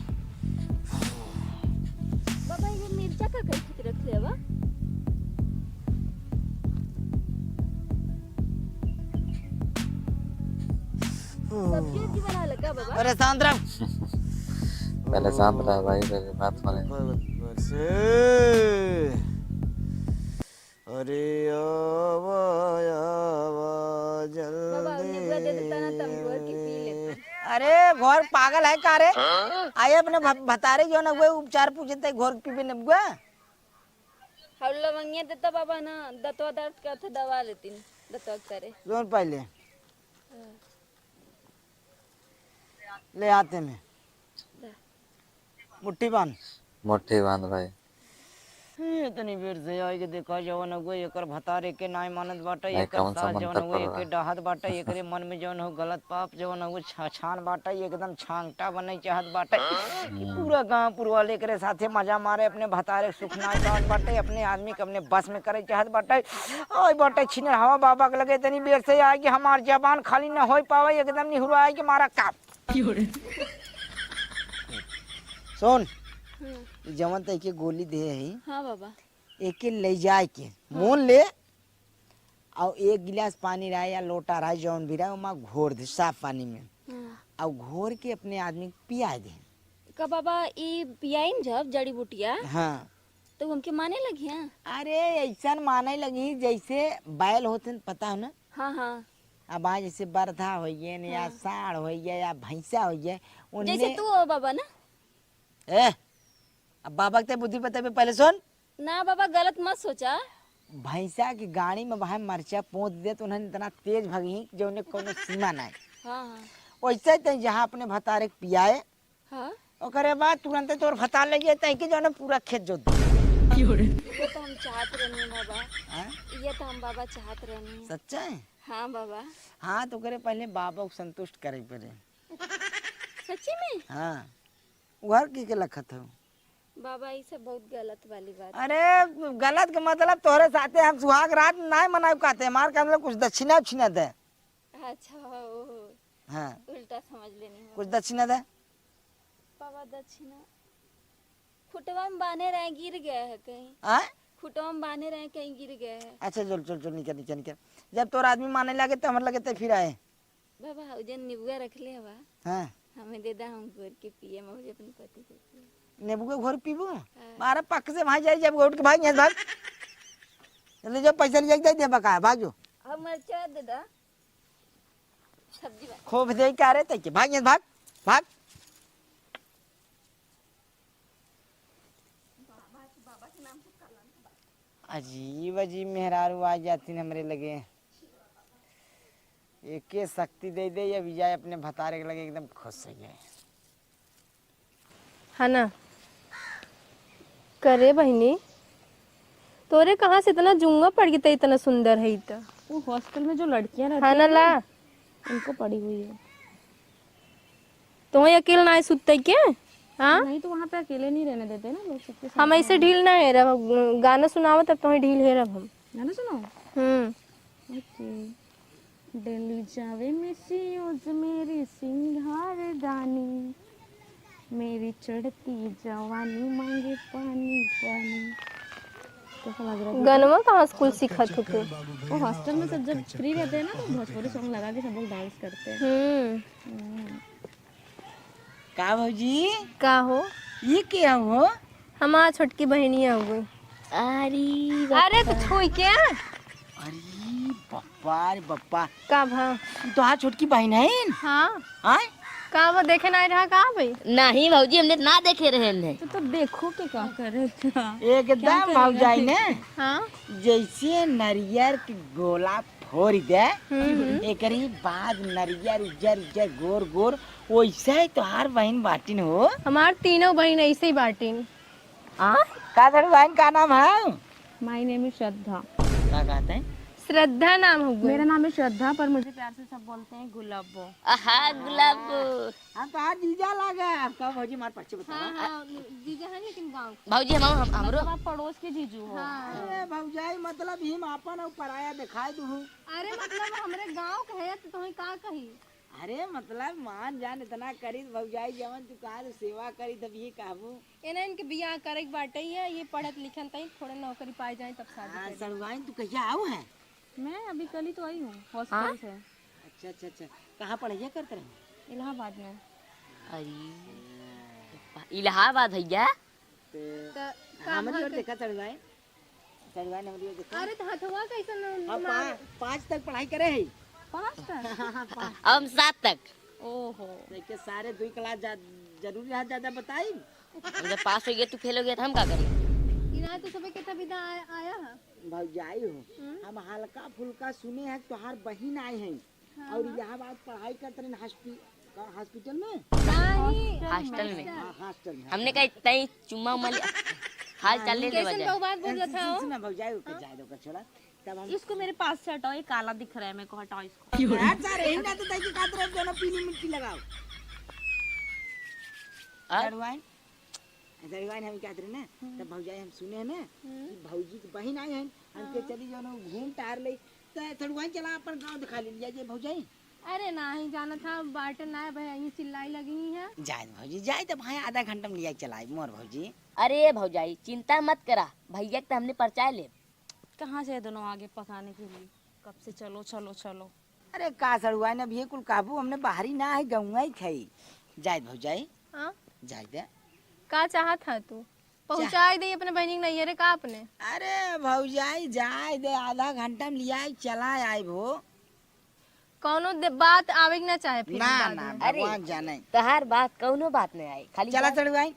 बाबा, ये मिर्चा का कई खातिर रख ले बा? सब्जी उब्जी बना लगा बाबा? अरे शांत रह। पहले शांत रह भाई, पहले बात माने। अरे आवा, आवा, बाबा, जल्दी। नेबुआ दे देता ना, तब घोर के पी लेते। अरे, घोर पागल है का रे? हाँ? आए अपने भ-, भतारे जो ना हुए उपचार पूछते, घोर के पीबे नेबुआ। और लवंगिया देता बाबा ना, दतवा दर्द करता, दवा लेती न, दतवा करे। जोन पहले। हाँ। ले आते में। ले। मुट्ठी बांध। मुट्ठी बांध भाई। ए, इतनी बेर से आई के देखा जवन अगुआ एकर भतार एके नाय मानत बाटे, भाई, एकर कौन सा सास जवन मंत्र अगुआ पढ़ रहा एके है? डाहत बाटे, एकरे मन में जवन हो गलत पाप जवन हो छाछान बाटे, एकदम छांगटा बने चाहत बाटे। कि हम्म। पूरा गांव पुरवाले एकरे साथे मजा मारे, अपने भतारे के सुख नाय चाहत बाटे, अपने आदमी के अपने बस में करे चाहत बाटे। आई बाटे छिनर हवा बाबा के लगे, इतनी बेर से आई कि हमार जबान खाली न होई पावे, एकदम निहुरा आई कि मारा काप। सुन, हम्म। ई जवन त एके गोली दे है, हाँ बाबा। एके ले जाए के, हाँ। मोल ले, और एक गिलास पानी रहा या लोटा रहा, जौन भी रहा, ओमा घोर दे साफ पानी में। हाँ। और घोर के अपने आदमी के पिया दे। का बाबा, ई पियाइन जब जड़ी बूटिया? हाँ। तो हमके माने लगिया? अरे, ऐसन माने लगी जैसे बैल होते न, पता हो ना? हाँ, हाँ। अब आज जैसे बरधा होइए न, या हाँ। साँड़ होइए, या भैंसा होइए, उनने जैसे तू हो बाबा ना? ए, अब बाबा के ते बुद्धि बताबे, पहले सुन। ना बाबा, गलत मत सोचा। भैंसा के गाड़ी में भाई मरचा पोंत दे तो उन्हें इतना तेज भगी कि जो उन्हें कोनो सीमा ना है। हाँ, हाँ। वैसे ते जहाँ अपने भतारे के पियाए, हाँ। ओकरे बाद तुरंते तोर भतार लग जाए, तैं के जौन पूरा खेत जोत दे। ये तो हम चाहत रहनी बाबा। हाँ? ये तो हम बाबा चाहत रहनी। सच्चा है? हाँ बाबा। हाँ, तो ओकरे पहले बाबा को संतुष्ट करे पड़े। सच्ची में? हाँ। उहर की के लखत हो? बाबा, ई सब बहुत गलत वाली बात। अरे, गलत के मतलब तोहरे साथे हम सुहाग रात नाय मनाइब कहते, हमार का मतलब कुछ दक्षिणा उक्षिणा दे। अच्छा, ओ। हाँ। उल्टा समझ लेनी हो। कुछ दक्षिणा दे। बाबा, दक्षिणा। खुटवा में बांधे रहे, गिर गए है कहीं। आय? खुटवा में बांधे रहे, कहीं गिर गए है। अच्छा, चल, चल, चल, निकल, निकल, निकल। जब तोर आदमी माने लगे, तो हमर लगे ते फिर आए। बाबा, उ जन निबुआ रख ले हवा। हाँ। हमें दे दा, हम घोर के पिए, हम अपने पति से पिए। नेबुआ घोर पीबू? हाँ। मारा पक से भाई जाई, जब उठ के भाग, यहाँ से भाग। ले जाओ, पैसा ले जाके दे दे, बका, भाग जो। हम मरचा दे दा। सब्जी बा। खूब दे का रे तैके, भाग यहाँ, भाग, भाग। अजीब अजीब मेहरारू आ जाती हमरे लगे। एके शक्ति दे दे, या विजय अपने भतारे के लगे एकदम खुश हो जाए। है ना? करे बहिनी, तोरे कहाँ से इतना जुंगा पड़ गई, त इतना सुंदर है त? वो हॉस्टल में जो लड़कियां रहती है ना, हैं ला? उनको पड़ी हुई है। तो अकेल ना सुतते के? हाँ? नहीं तो वहाँ पे अकेले नहीं रहने देते ना लोग, सबके साथ हम ऐसे में। ढील ना हेरब, गाना सुनावत अब तोहे ढील हेरब हम। गाना सुनाओ। हम्म। ओके। डली जावे में सियोज मेरी सिंगारदानी, मेरी चढ़ती जवानी मांगे पानी पानी। कैसा लग रहा है? गनवा कहाँ स्कूल सीखत हो तू? वो हॉस्टल में सब जब फ्री रहते हैं ना, तो भोजपुरी सॉन्ग लगा के सब लोग डांस करते हैं। हम्म। हम्म। का भौजी? का हो? ये के हो? हमार छोटकी बहिनिया हो गई। अरे अरे, तो बप्पा। छुई के? अरे बप्पा रे बप्पा। का भा? ई तोहार छोटकी बहिन है? हाँ। आय? का वो देखे ना रहा का भाई? नहीं भौजी, हमने ना देखे रहे हैं। तो, तो देखो के का करे था? क्या एकदम करेगा भौजाई फिर? ने हाँ। जैसे नरियर के गोला फोड़ दे, हम्म, हम्म। एकरी बाद नरियर उज्जर उज्जर गोर गोर, वैसे ही तोहार बहिन बाटिन हो। हमार तीनों बहिन ऐसे ही बाटिन। आ? का धड़ू बहिन का नाम है? My name is श्रद्धा। का कहते हैं? श्रद्धा नाम हो गई। मेरा नाम है श्रद्धा, पर मुझे प्यार से सब बोलते हैं गुलाबो। आहा, गुलाबो। हम तो आज जीजा लागे। आपका भौजी हमार परिचय बतावा। हाँ, हाँ, जीजा है लेकिन गाँव के। भौजी हम, हम, हमरो मतलब आप पड़ोस के जीजू हो। हाँ। अरे भौजाई, मतलब ही हम आपन और पराया दिखाई दू। अरे मतलब हमरे गाँव के है तो तुम्हें का कही? अरे मतलब मान जान इतना करी भौजाई, जवन तू कहा तो सेवा करी तब ये कहबू। एना इनके बियाह करे के बाटे ही है, ये पढ़त लिखन तई थोड़े नौकरी पाए जाए तब शादी हाँ, कर ली। सड़ुआइन तू कहिया आऊ है? मैं अभी कल ही तो आई हूँ हॉस्टल हाँ? से। अच्छा, अच्छा, अच्छा। कहाँ पढ़ाई करते रहे? इलाहाबाद में। अरे, इलाहाबाद भैया? ते तो का हमरी भा ओर के देखा सड़ुआइन। सड़ुआइन हमरी ओर देखा। अरे, तो हथवा कैसन हाँ, मार- पा-, पाँच तक पढ़ाई करे है। पाँच तक? हाँ, हाँ, पाँच। हम सात तक। ओहो। देखे सारे दुई क्लास जा-, जरूरी है, ज्यादा बताई? हम जब पास हो गए, तू फेल हो गया, तो हम का करें? इनाय तो सुबह कितना विदा आया, आया है? भौजाई हो, हम्म। हम हल्का फुल्का सुने हैं, तोहार बहिन आए हैं। हाँ, और हाँ। यहाँ बात पढ़ाई करते रहे हॉस्पि-, का हॉस्पिटल में? नहीं। हॉस्टल में। हाँ, हॉस्टल में। हमने कहा, "तई चुम्मा उम्मा ले, हाल हाँ, चाल ले लेवा कैसन जाए।" बहु बात बोल रहा था सुन, वो? सुन ना, भौजाई, ओके, हाँ? जाए दो, ओके, छोड़ा। तब हम इसको मेरे पास से हटाओ, ये काला दिख रहा है, मेरे को हटाओ इसको। यार, सारे हिंदा तो तई की खातिर है, दोनों पीली मिट्टी लगाओ। हाँ? सड़ुआइन, सड़ुआइन हम कहते रहे ना, हम्म। तब भौजाई हम सुने हैं ना, हम्म। कि भौजी की बहिन आई है, हमके हाँ। चली जाओ ना, घूम टहर ले, तो सड़ुआइन चला अपन गाँव दिखा ले लिया जे भौजाई। अरे नाही, जानत हा, बाटे ना भैया, यहीं चिल्लाई लगी है। जाए भौजी, जाए तो भाई आधा घंटा में लिया चलाई मोर भौजी। अरे भौजाई, चिंता मत करा, भैया के तो हमने परचाए ले। कहाँ से दोनों आगे पकाने के लिए? कब से चलो, चलो, चलो। अरे का सड़ुआइन, अब ये कुल काबू हमने बाहरी ना है, गौवा ही खाई। जाए भौजाई, हाँ? जाए दे। का चाहत है तू? पहुँचाई दे अपने बहिनी के नैहरे का अपने? अरे भौजाई, जाए दे, आधा घंटा में लिया चला आए भो। कौनो दे-, बात आवे के ना चाहे फिर ना, बाद ना, में। अरे, भगवान जाने। तोहार बात कौनो बात नहीं आई, खाली चला बात सड़ुआइन,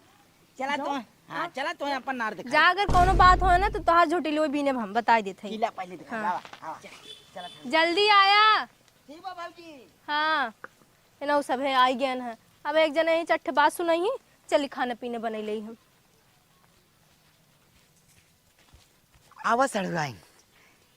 चला जाओ। तो, हाँ, हाँ। चला तो अपन नार दिखा। जा, अगर कौनो बात हो ना तो तोहार झोटी लोई बीने हम बताई देत हई। किला पहले दिखा, हाँ। आवा, आवा, चला, चला। जल्दी आया। ठीक बा भौजी। हाँ, एना उ सब है, आई गयन है। अब एक जने ही चट्ठ बात सुनई ही, चली खाना पीना बनई लेई हम। आवा सड़ुआइन,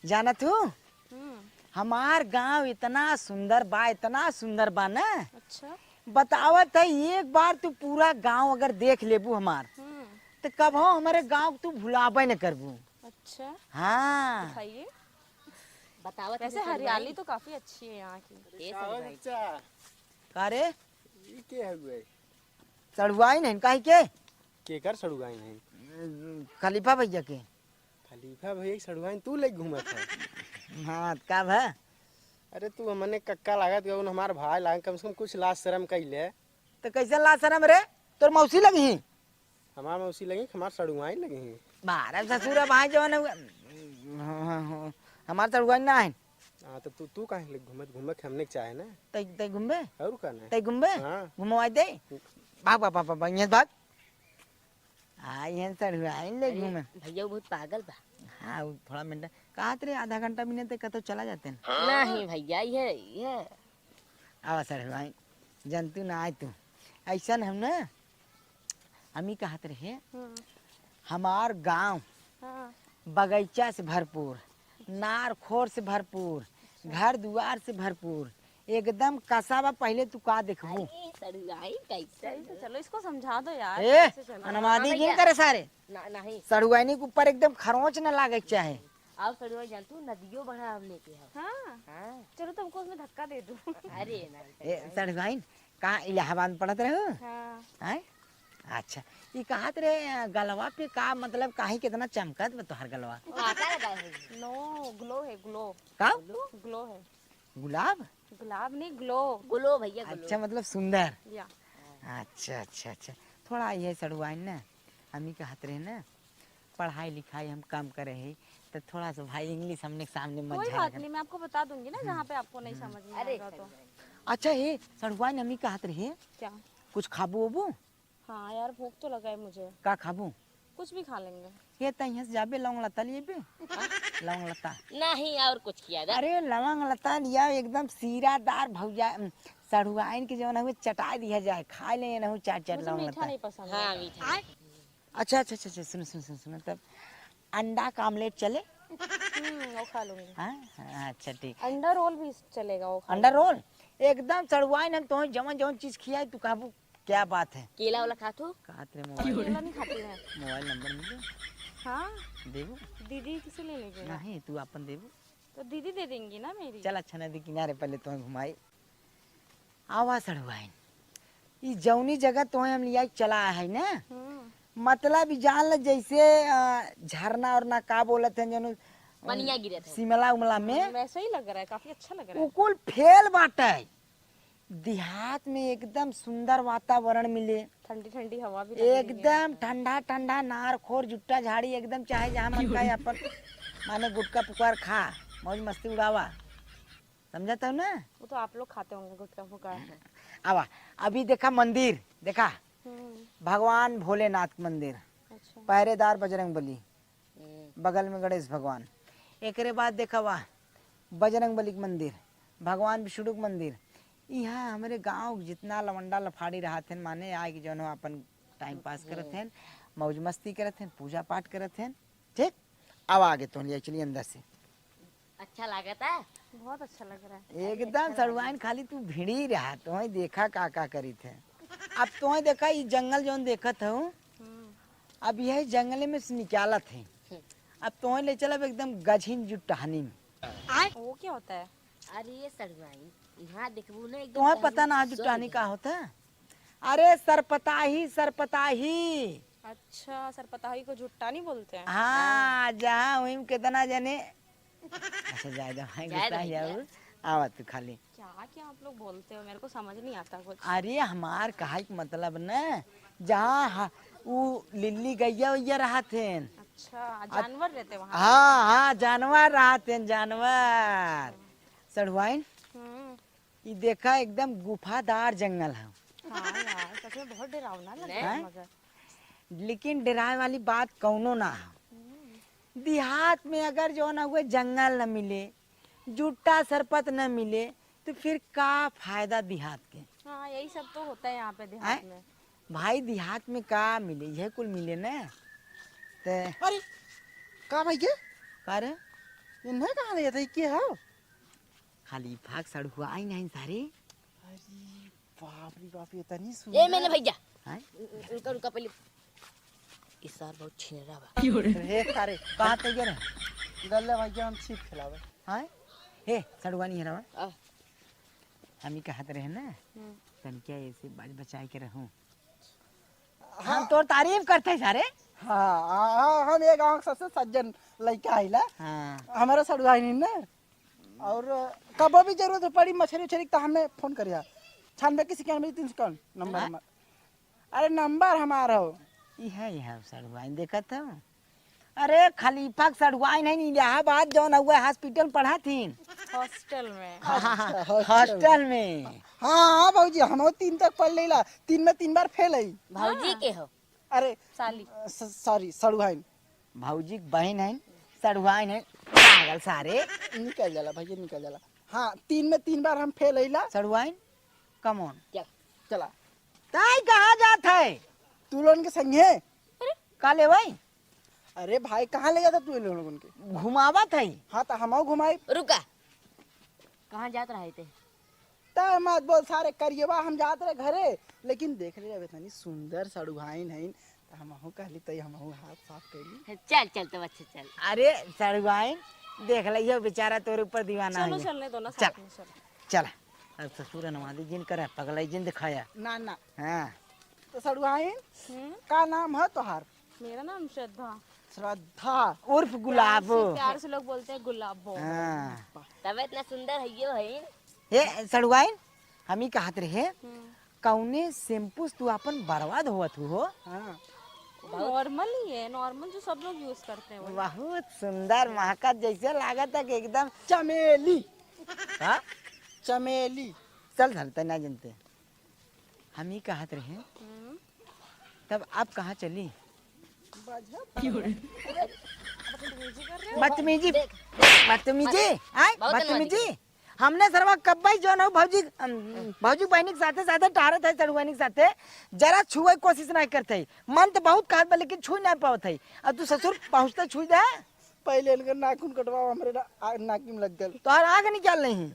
जानत हूँ, हम्म। हमार गाँव इतना सुंदर बा, इतना सुंदर बा ना। अच्छा। बतावत है, एक बार तू पूरा गाँव अगर देख लेबू हमार, हम्म। तो कबो हमारे गाँव तू भुलाबे न करबू। अच्छा। हाँ। दिखाइए। बतावत है वैसे सड़ुआइन। हरियाली तो काफी अच्छी है यहाँ की। ये का हो सड़ुआइन। बच्चा? का रे? ई के हउए? सड़ुआइन है, काहे के? केकर सड़ुआइन है? खलीफा भैया के। खलीफा भैया के सड़ुआइन तू लेके घूमत है? हाँ, का भा? अरे तू हमने कक्का लागत, कौन हमार भाई लागत, कम से कम कुछ लाज शरम कइले। तो कैसे लाज शरम रे? तोर मौसी लगी? हमार मौसी लगी, हमार सड़ुआइन लगी। बारह ससुर भाई जवन हुआ, हाँ, हाँ, हाँ, हमार सड़ुआइन ना है। हाँ, तो तू, तू काहे ले घूमत, घूमे के हमने के चाहे ना। तै, तै घूमबे? और का ना? तै घूमबे? हाँ। घुमवाई दे। भाग, भाग, भाग, भाग, भाग, यहाँ से भाग। आई हैं सड़ुआइन ले अरे, घूमे। भैया वो बहुत पागल बा। हाँ, वो थोड़ा मेंटल। कहत रहे आधा घंटा मिनट तक कतो चला जाते हैं। नहीं भैया, ये, ये। आवा सड़ुआइन, जनतू ना आए तू। ऐसन हम ना, हम ही कहत रहे, हम्म। हमार गाँव हाँ। बगीचा से भरपूर, नार खोर से भरपूर, घर दुआर से भरपूर, एकदम कसा बा, पहिले तू का देखबू? अरे, सड़ुआइन कैसे? सही से चलो, इसको समझा दो यार, ए, कैसे चलो? अनमादी हाँ, जिन भैया। करे सारे। ना, नहीं। सड़ुआइनी के ऊपर एकदम खरोंच न लागे के चाहे। और सड़ुआइन जानतू, नदियो बड़ा हमने के है। हाँ। हाँ। चलो, तुमको उसमें धक्का दे दूँ। अरे, नहीं, ए, नहीं। सड़ुआइन, कहाँ इलाहाबाद में पढ़त रहो? हाँ। हैं? अच्छा, ई कहत रहे, गलवा पे का, मतलब, काहे कितना चमकत बा तोहार गलवा? वो आता है गाय है। No, glow है, glow। का? Glow है। गुलाब? गुलाब नहीं, glow। Glow भैया, glow। अच्छा, मतलब सुंदर। या। अच्छा, अच्छा, अच्छा। थोड़ा ये सड़ुआइन ना, हम ही कहत रहे ना, पढ़ाई लिखाई हम कम करे ही, तो थोड़ा सा भाई English हमने के सामने मत कोई झाड़ा बात कर। नहीं, मैं आपको बता दूंगी ना, हम्म। जहाँ पे आपको नहीं हम्म। समझ में अरे, आएगा तो। सड़ुआइन। अच्छा, हे सड़ुआइन, हम ही कहत रहे, क्या? कुछ खाबू ओबू? हाँ यार, भूख तो लगा है मुझे। का खाबू? कुछ भी खा लेंगे। ये त इहाँ से जाबे, लौंग लता लिएबे। हाँ? लौंग लता। नहीं, और कुछ किया जा। अरे, लौंग लता लिया, एकदम सीरादार भौजा, उम, सड़ुआइन के जौन हवे चटाई दिया जाए, खाए ले नहु चार चार मुझे लौंग मीठा लता। नहीं पसंद हाँ, है। मीठा नहीं। अच्छा, अच्छा, अच्छा, अच्छा, सुनो, सुनो, सुनो, सुनो, तब अंडा का omelette चले? हम्म, वो खा लूंगी। हाँ? हाँ, अच्छा, ठीक। अंडा रोल भी चलेगा, वो खा अंडा लूंगी। रोल? एकदम सड़ुआइन, हम तोहे जवन जवन चीज खियाई, तू कहबू, क्या बात है? केला वाला खात हो? कहत रहे mobile। केला नहीं खाती है। Mobile number मिले? हाँ। देबू? दीदी किसे ले लेंगे? नहीं, तू अपन देबू। तो दीदी दे देंगी ना मेरी। चल, अच्छा, नदी किनारे पहले तोहे घुमाई। आवा सड़ुआइन, ई जौनी जगह तोहे हम लिया चला है ना, हम्म। मतलब, ई जान ल, जैसे, अ, झरना उरना का बोलत हैं, जौन पनिया गिरत है। शिमला उमला में। हम्म, वैसे ही लग रहा है, काफी अच्छा लग रहा है। उ कुल फेल बाटे। देहात में एकदम सुंदर वातावरण मिले। ठंडी ठंडी हवा भी लगेगी। एकदम ठंडा ठंडा नार खोर जुट्टा झाड़ी, एकदम चाहे जहाँ मन का अपन माने गुटखा पुकार खा, मौज मस्ती उड़ावा। समझत हो ना? वो तो आप लोग खाते होंगे गुटखा पुकार। आवा, अभी देखा मंदिर, देखा हम्म। भगवान भोलेनाथ के मंदिर, अच्छा। पहरेदार बजरंग बली, हम्म। बगल में गणेश भगवान। एकरे बाद देखा बा बजरंग बली के मंदिर, भगवान विष्णु के मंदिर। इहाँ हमरे गाँव के जितना लवंडा लफाड़ी रहत हन, माने आए के जौन हो अपन time pass करत हम्म। हन, मौज मस्ती करत हन, पूजा पाठ करत हन। ठीक, अब आगे तो ले चलिए अंदर से। अच्छा लागत है? बहुत अच्छा लग रहा है। एकदम सड़ुआइन, खाली तू भिड़ी रहा, तोहे देखा का का करीत है। अब तोहे देखा, ई जंगल जौन देखत हो, हम्म। अब यही जंगले में से निकालत है। हम्म। अब तोहे ले चलब एकदम गझिन जुटहनी में। वो क्या होता है? अरे ये सड़ुआइन, यहाँ देखबू ना, एकदम तोहे पता ना जुटहनी का होता है? अरे सरपताही, सरपताही। अच्छा, सरपताही को जुट्टा नहीं बोलते हैं? हाँ, हाँ। जहाँ हुई कितना जने। अच्छा, जाए दो, भाई, जाए गुस्सा दो ही भैया। आऊ। आवा तू खाली। क्या, क्या आप लोग बोलते हो? मेरे को समझ नहीं आता कुछ। अरे, हमार कहे के मतलब न, जहाँ ह-, उ लिल्ली गैया वैया रहत हैं। अच्छा, अब जानवर रहते वहाँ पे? हाँ, हाँ, जानवर रहत हैं, जानवर। सड़ुआइन। हम्म। ई देखा, एकदम गुफादार जंगल है। हाँ यार, सच में बहुत डरावना लग रहा है हैं? मगर। लेकिन डराए वाली बात कौनो ना है। हम्म। देहात में अगर जौन हुए जंगल न मिले, जुट्टा सरपत न मिले, तो फिर का फायदा देहात के? हाँ, यही सब तो होता है यहाँ पे देहात हैं? में। भाई, देहात में का मिले, यह कुल मिले न। ते अरे, का भाई के? का रे? इन्हें कहाँ ले जाता है? के हो? खलीफा के सड़ुआइन है सारे। अरे बाप रे बाप, ये तनी ए, सुंदर। मैंने भैया। हैं? रुका, रुका, पहले। ई सार बहुत छिनरा बा। रे सारे, कहाँ ते गे रहे? गल्ले भैया, हम छिप खेलावे। हैं? हे, सड़ुआइन है रवा। आ। हम ही कहत रहे ना, हम्म। तनिका ऐसे बाज बचाए के रहूं। हाँ। हम तोर तारीफ करते हैं सारे। हाँ, हाँ, हाँ, हम ये गाँव के सबसे सज्जन लइका आइला। हाँ। हमारा सड़ुआइन है ना। और कबो भी जरूरत पड़ी मछरी उछरी के, तो हमें फोन करिया। छियानबे इक्यासी इक्यानबे तीन सौ इक्यावन नंबर हाँ? हमार। अरे, नंबर हमार हो। ई है, ई है, सड़ुआइन देखत हो। अरे, खलीफा के सड़ुआइन है, इलाहाबाद जौन हुआ हॉस्पिटल पढ़ा थीन। हॉस्टल में। हाँ, हाँ, हाँ, अच्छा, हॉस्टल हॉस्टल में। में। हाँ, हाँ, भौजी, हम तीन तक पढ़ लेला, तीन में तीन बार फेल है। भौजी हाँ। के हो? अरे, साली। स-, sorry, सड़ुआइन। भौजी के बहिन है, सड़ुआइन है, पागल सारे। निकल जाला भैया, निकल जाला। हाँ, तीन में तीन बार हम फेल अइला। सड़ुआइन, come on। चला। चला। ताई कहाँ जात है? तू लोगन के संगे। का लेवई? अरे भाई, कहाँ ले जाता तू इन लोगन के? घुमावत है। हाँ, तो हमहू घुमाई। रुका, कहाँ जात रहे थे? ए, मत बोल सारे करियवा, हम जात रहे घरे, लेकिन देख ले अब इतनी सुंदर सड़ुआइन हईन, त हमहू कहली त हमहू हाथ साफ कैली। चल, चल, तब अच्छा, चल। अरे सड़ुआइन, देख ले, ये बेचारा तोरे ऊपर दीवाना चलो, है। चलने दो ना, चल। साथ में चलो। चल, अब ससुर नवादी जिन करे, पगलाई जिन दिखाया। ना, ना। हाँ। तो सड़ुआइन, हम्म? का नाम है तोहार? मेरा नाम श्रद्धा। श्रद्धा उर्फ गुलाबो। प्यार से, प्यार से लोग बोलते हैं गुलाबो। हाँ। तब इतना सुंदर है यो है। हे सड़ुआइन, हम ही कहत रहे, हम्म। कौने शैम्पू से तू अपन बर्बाद होवत हु हो? हाँ। नॉर्मल ही है, नॉर्मल जो सब लोग यूज़ करते हैं वही। बहुत सुंदर महकत, जैसे लागत है कि एकदम चमेली। हाँ? चमेली। चल धरते ना जनते। हम ही कहत रहे, हम्म। तब आप कहाँ चली? बदतमीजी कर रहे हो? बदतमीजी, देख, बदतमीजी, आय, बहुत बदतमीजी। हमने सरवा कब्बई जौन हो भौजी, अम, भौजी बहिनी के साथे, साथे टहरत है, सड़ुआइन के साथे, जरा छुए के कोशिश नहीं करत है। मन तो बहुत कहत बा, लेकिन छुई नहीं पावत है। अब तू ससुर पहुँचते छुई दे। पहले इनकर नाखून कटवाओ, हमरे ना-, आ-, नाकी में लग गल। तोहर आँख निकाल नहीं।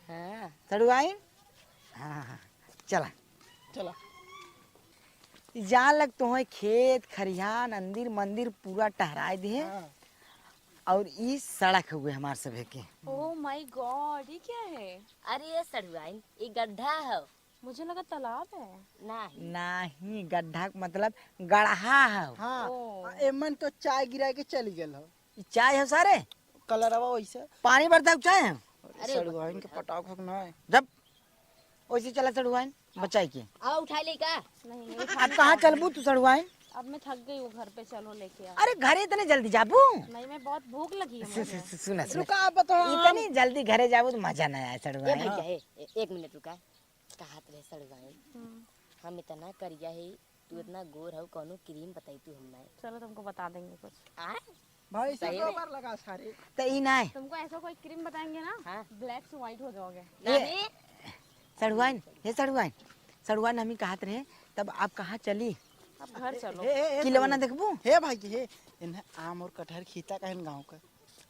हाँ। सड़ुआइन? हाँ, हाँ, हाँ। चला। चला। जा लग तोहे खेत, खरिहान, अंदिर, मंदिर पूरा टहराए दिहे। हाँ। और ई सड़क हुए हमार सभे के। Oh my God, ये क्या है? अरे ये सड़ुआइन, ये गड्ढा है। मुझे लगा तालाब है। नहीं। नहीं, गड्ढा के मतलब गड़हा है। हाँ, ओ। आ, एमन तो चाय गिरा के चली गल हो। ई चाय है सारे? कलरवा वैसे। पानी भरता है चाय है? अरे अरे सड़ुआइन के पटाख हो ना है। जब वैसे चला सड़ुआइन, बचाई के। आ उठाई ले का? नहीं, नहीं, अब कहाँ चलबू तू सड़ुआइन? अब मैं थक गई हूँ, घर पे चलो लेके आओ। अरे घरे इतने जल्दी जाबू? नहीं, मैं बहुत भूख लगी है सु-, मुझे। सु-, सु-, सुना, सुना। रुका, आप बताओ। इतनी जल्दी घरे जाबू तो मजा ना आए ए सड़ुआइन। भैया, ए, ए, एक मिनट रुका। कहत रहे सड़ुआइन, हम्म। हम इतना करिया है, तू इतना गोर हऊ, कौनो क्रीम बताई तू हमें। चलो तुमको बता देंगे कुछ। आय? भाई, सही में? गोबर लगा सारे। त ई नाय। तुमको ऐसा कोई क्रीम बताएंगे ना, हाँ। ब्लैक से व्हाइट हो जाओगे। ए, नहीं। सड़ुआइन, हे सड़ुआइन, सड़ुआइन हम ही कहत रहे, तब आप कहाँ चली? आप घर चलो। हे, हे, हे, किलवा ना सड़ुआइन। देखबू? हे भाई, हे, इन्हें आम और कटहर खीता कहन गाँव का।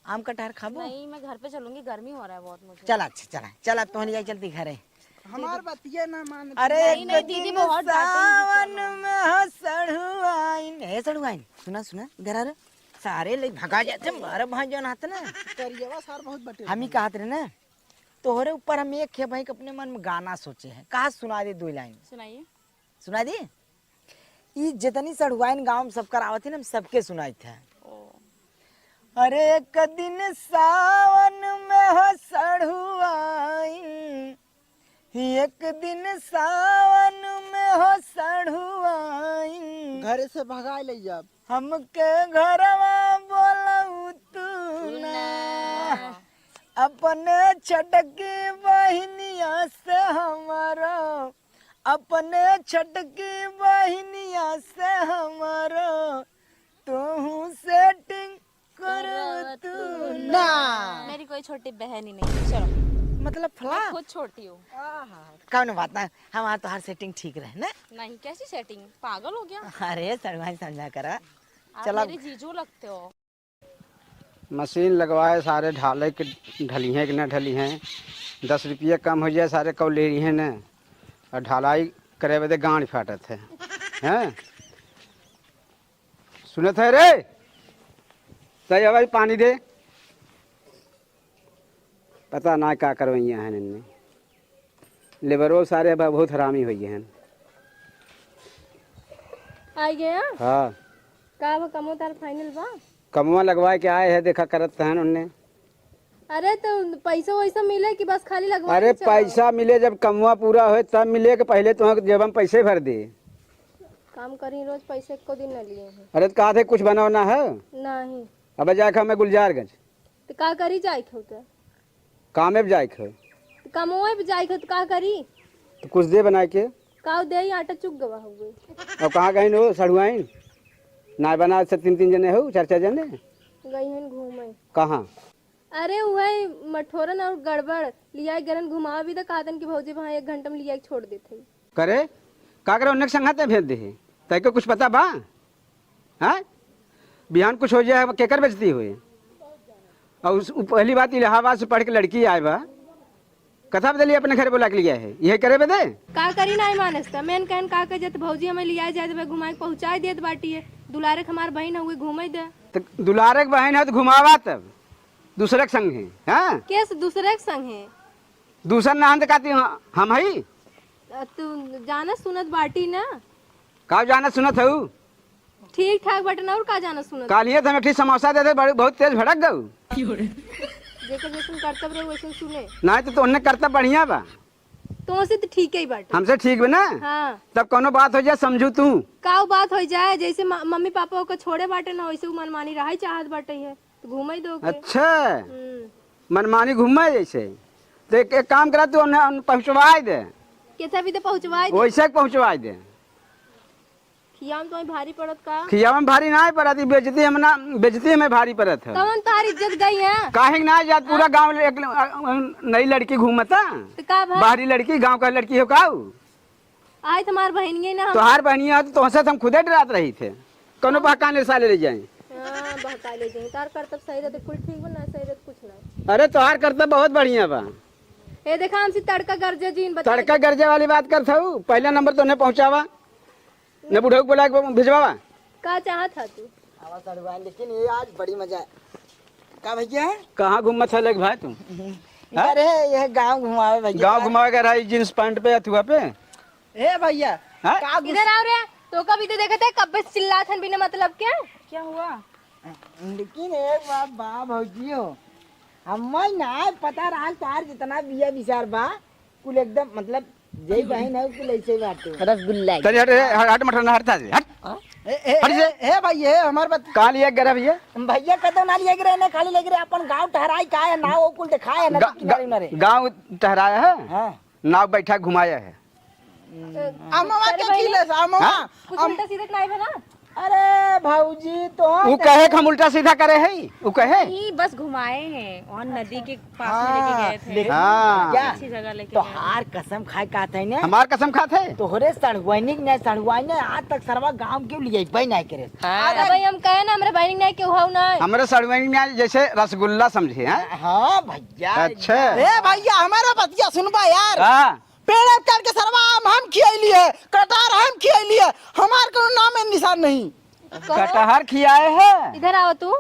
आम कटहर खाबू? नहीं, मैं घर पे चलूंगी, गर्मी हो रहा है बहुत मुझे। चला, अच्छा, चला, चला, तोहन जाई चलती घरे। हमार बतिया ना मान। अरे, नहीं, एक नहीं, दीदी दिन बहुत डांटेंगी, सावन चलो। में हो सड़ुआइन। हे सड़ुआइन, सुना, सुना, इधर आ रे। सारे ले भगा जाते, मारे भाई जौन हाथ ना। करियवा सार बहुत बटे हम ही भाई। कहत रहे ना, तोहरे ऊपर हम एक है भाई अपने मन में गाना सोचे हैं, कहा सुना दे दो लाइन। सुनाइए। सुना दी? ई जितनी सड़ुआइन गाँव में सबकर आवत है ना, हम सबके सुनाइत है। ओ। अरे एक दिन सावन में हो सड़ुआइन, एक दिन सावन में हो सड़ुआइन। घरे से भगाए ले जाब। हमके घरवा बोलऊ तू ना। ना। अपने छोटकी बहिनिया से हमारा अपने छोटकी बहिनिया से हमारो तोहू सेटिंग करो तू ना। मेरी कोई छोटी बहन ही नहीं है, चलो। मतलब फला? मैं खुद छोटी हूँ। आहा। कौनो बात ना, हमार तोहार सेटिंग ठीक रहे ना। नहीं, कैसी सेटिंग? पागल हो गया? अरे सड़ुआइन समझा करा। आप चलो। मेरे जीजू लगते हो। मशीन लगवाए सारे ढाले के ढली हैं कि न ढली हैं, दस रुपया कम हो जाए सारे कौ ले रही हैं न, और ढलाई करे बदे गांड फाटत है, हैं? सुनत है रे? सही है भाई, पानी दे। पता ना का करवैया हैं इनने। लेबरो सारे अब बहुत हरामी होइ गए हैं। आ गया? हाँ। का वो कमो तार फाइनल बा? कमवा लगवाए के आए हैं, देखा करत तहन उनने। अरे तो पैसा वैसा मिले कि बस खाली लगवाए अरे के चलो? पैसा मिले, जब कमवा पूरा होए तब मिले, कि पहले तो जेब में पैसे भर दे। काम करी रोज, पैसे एको दिन न लिए हैं। अरे तो कहा थे कुछ बनाओ ना है? नहीं। अब जाए खा मैं गुलजारगंज। तो का करी जाए थे उधर? कामे पे जाए के हो। तो कमवे पे जाए के हो, तो का करी? तो कुछ दे बनाए के। का दे, आटा चुक गवा हुए। और कहाँ गई हो सड़ुआइन? ना बना से तीन तीन जने हो, चार चार जने। गई हैं घूमे। कहाँ? अरे वही मठोरन और गड़बड़, लिया गरन घुमावा भी तो कहतन कि भौजी वहाँ एक घंटा में लिया के छोड़ देते हैं। करे, का करे, उन्ने के संघाते भेज दे, तय के कुछ पता बा? हाँ? बिहान कुछ हो जाए, केकर बेइज्जती होए? और उस, उ पहली बात इलाहाबाद से पढ़ के लड़की आए बा, कथा बदली अपने घरे बोला के लिया है, यही करे बदे? का करी नाहीं मानस त, मेन कहन का कह जत भौजी हमें लिया जाए, घुमाए के पहुँचाए देत बाटी है। दुलारे के हमार बहिन हउए, घूमे दे। त दुलारे के बहिन है त घुमावा तब, दूसरे के संग है, हाँ? केस दूसरे के संग है? दूसर ना हम त कहती, हम हई। अ, तू जानत सुनत बाटी ना? का जानत सुनत हऊ? ठीक ठाक बाटे ना, और का जानत सुनत? कालिए त हम एक ठी समोसा दे दे, बड़ी, बहुत तेज भड़क गऊ। जेकर जैसन करतब रहे, वैसन सुने। नाहीं त, तो उन्हें करतब बढ़िया बा। तोहसे त ठीक ही बाटे। हमसे ठीक बा ना? हाँ। तब कौनो बात हो जाए, समझू तू। का बात हो जाए, जैसे म-, मम्मी पापा ओकर छोड़े बाटे ना, वैसे उ मनमानी रहे चाहत बाटे है, तो घूमे दो के। अच्छा। हम्म। मनमानी घूमे जैसे, तो एक, एक काम करा, तू उन्हें, उन्हें पहुँचवाए दे। कैसे भी तो पहुँचवाए दे। वैसे पहुँचवाए दे। खियावा में तो भारी पड़त का? खियावा में भारी ना पड़त, ई बेइज्जती हम ना, बेइज्जती हमें भारी पड़त है। कवन तोहार इज्जत गई है? काहे के ना जात, पूरा हाँ? गाँव एक ल-, अ, अ, नई लड़की घूमता। तो का भा? बाहरी लड़की, गाँव का लड़की हो का उ? आज तुम्हार बहनिये ना हम। तोहार बहनिया हो तो तोहसे तो हम खुदे डरात रही थे। कौनो हाँ। बहकाने साले ले जाए। हाँ, बहका ले जाए। तार करतब सही रहते, कुल ठीक बा, ना सही रहते, कुछ ना। अरे, तोहार करतब बहुत बढ़िया बा। ए, देखा, हमसे तड़का गरजे जीन बता तड़का दे। गरजे वाली बात करत हऊ, पहला नंबर तो उन्हें पहुँचावा। न बुढ़ऊ को बुला के भिजवावा। का चाहत ह तू? आवा सड़ुआ, लेकिन ये आज बड़ी मजा है। का भैया? कहाँ घूमत है लेके भाई तू? हाँ? अरे, ये गाँव घुमावे भैया। गाँव घुमावे का रहा, जींस पैंट पे, अथुआ पे। ए भैया, हाँ? का गुस- इधर आओ रे। तो कब इधर देखत है, कब से चिल्लात हन बिना मतलब के? क्या हुआ? लेकिन एक बात बा भौजी हो, हमें ना पता रहल तोहार जितना बिया विचार बा, कुल एकदम मतलब जय बहिन है, कुल ऐसे ही बाटे। रसगुल्ला। चल हट, हट, हट, मत हट, हट, हट। हाँ? ए, ए, हट से। ए, ए भाई, ए हमार बात। कहाँ लिए गिरा भैया? भैया कदम ना लिए गिरे, ना खाली ले गिरे, अपन गाँव टहराई का है, ना वो कुल दिखाए है, ना गा-, तो किनारे गा-, उनारे। गाँव टहराया है? हाँ। नाव बैठा घुमाया है। अमवा अरे के बहिनी, खिले से, अमवा। हाँ? कुछ अम- उल्टा सीधा तो नहीं बना? अरे भौजी, तो उ कहे कि हम उल्टा सीधा करे है, उ कहे। नहीं, बस घुमाए हैं और नदी के पास में लेके हाँ, गए थे। लेकिन हाँ। क्या? अच्छी जगह लेके गए। तोहार कसम खाए कहत है ने? हमार कसम खात है? तोहरे सड़ुआइनी के नहीं, सड़ुआइनी आज तक सरवा गाँव के लिए भाई नहीं करे। हाँ। अरे भाई, हम कहे ना, हमरे बहिनी नहीं केहू हऊ ना। हमरे सड़ुआइनी में जैसे रसगुल्ला समझे, हैं? हाँ भैया। अच्छा। ए भैया, हमारा बतिया सुनबा यार। हाँ। पेड़ चढ़ के सरवा आम हम खियैली है, कटहर हम खियैली है, हमार कोनो नाम है निशान नहीं। कटहर खियाए है। इधर आओ तू।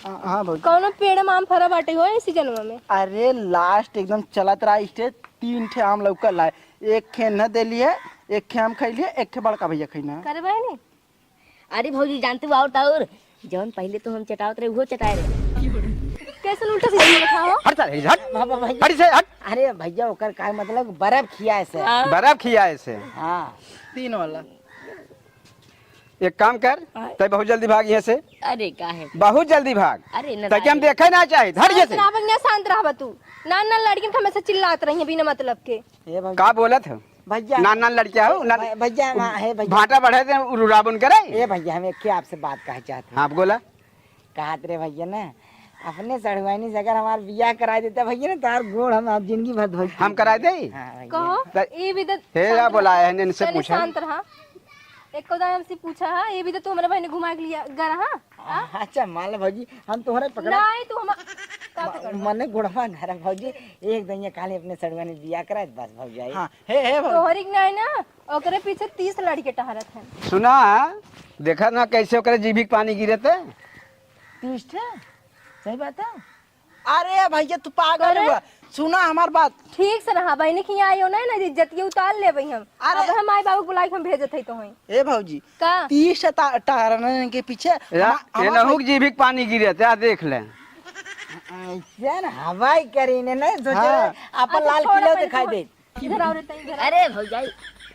हाँ, हाँ भौजी। कौनो पेड़ में आम फरा बाटे हो इसी जन्म में? अरे last एकदम चलत रहा stage, तीन ठे आम लौकल है, एक खे न देली है, एक खे हम खैली है, एक खे बड़का भैया खैना है। करे बहनी? अरे भौजी, जानते हो और ताउर, जौन पहले तो हम चटावत रहे, वो चटाए रहे। कैसन उल्टा सीधा बोलत हो? हट साले, हट। बाबा भाई। हट से, हट। अरे भैया, ओकर का मतलब बर्फ खियाए से। हाँ। बर्फ खियाए से। हाँ। तीन वाला। एक काम कर, हाँ। तै बहुत जल्दी भाग यहाँ से। अरे काहे? बहुत जल्दी भाग। अरे न तै के हम भाई। देखे ना चाहे, हट यहाँ से। शांत रह बहिनिया, शांत रह तू। नान नान लड़किन के हमेशा चिल्लात रही है बिना मतलब के। ए भैया। का बोलत हो? भैया। नान नान लड़किया हो, नान भ-, भैया, हाँ, हे भैया। भाटा बढ़े थे, रुराबन करे। ए भैया, हम एक आपसे बात कहे चाहते हैं। हाँ, बोला। कहत रे भैया ना, अपने सड़ुआइनी से अगर हमार बियाह कराए देता भैया ना, तोहार गोड़ हम आप जिंदगी भर धोई हम कराए दे? हाँ, भैया। कहो, त-, ये भी तो हे या शांत बोला रहा। है, इनसे तने पूछा। शांत रहा। एको दाम हमसे पूछा है, ये भी तो तू हमारे बहन घुमा के लिया, गर, हाँ? हाँ? अच्छा, मान लो भौजी, हम तोहरे पकड़ा। नहीं, तू हम-, का म-, पकड़बा? मने गोड़वा धरा भौजी, एक दिन ये काले अपने सड़ुआइनी बियाह कराए, बस भौजी आई। हाँ, हे, हे भौजी। तोहरी के नहीं ना, ओकरे पीछे तीस लड़के टहरत हैं। सुना, देखा ना कैसे ओकरे जीभी के पानी गिरत है। तीस ठे? सही बात है। अरे भैया, तू पागल अरे? हुआ। सुना हमार बात। ठीक से रहा, बहिनी के यहाँ आइयो ना, ना इज्जतिया उतार लेबे हम। अरे। अब हम माई बाबू के बुलाई के हम भेजत हई तोहई। ए भौजी, का? तीस टा-, टहरन के पीछे या, हम-, ये हमार नहुक भाई जीभी के पानी गिरे, त्या देख ले। ऐसे न हवाई करी ने, नहीं सोचे हाँ। रहे, अपन अच्छा, लाल छोड़ किला अपन दिखाई छोड़। दे। इधर आओ रे, तनी इधर आओ। अरे भौजाई।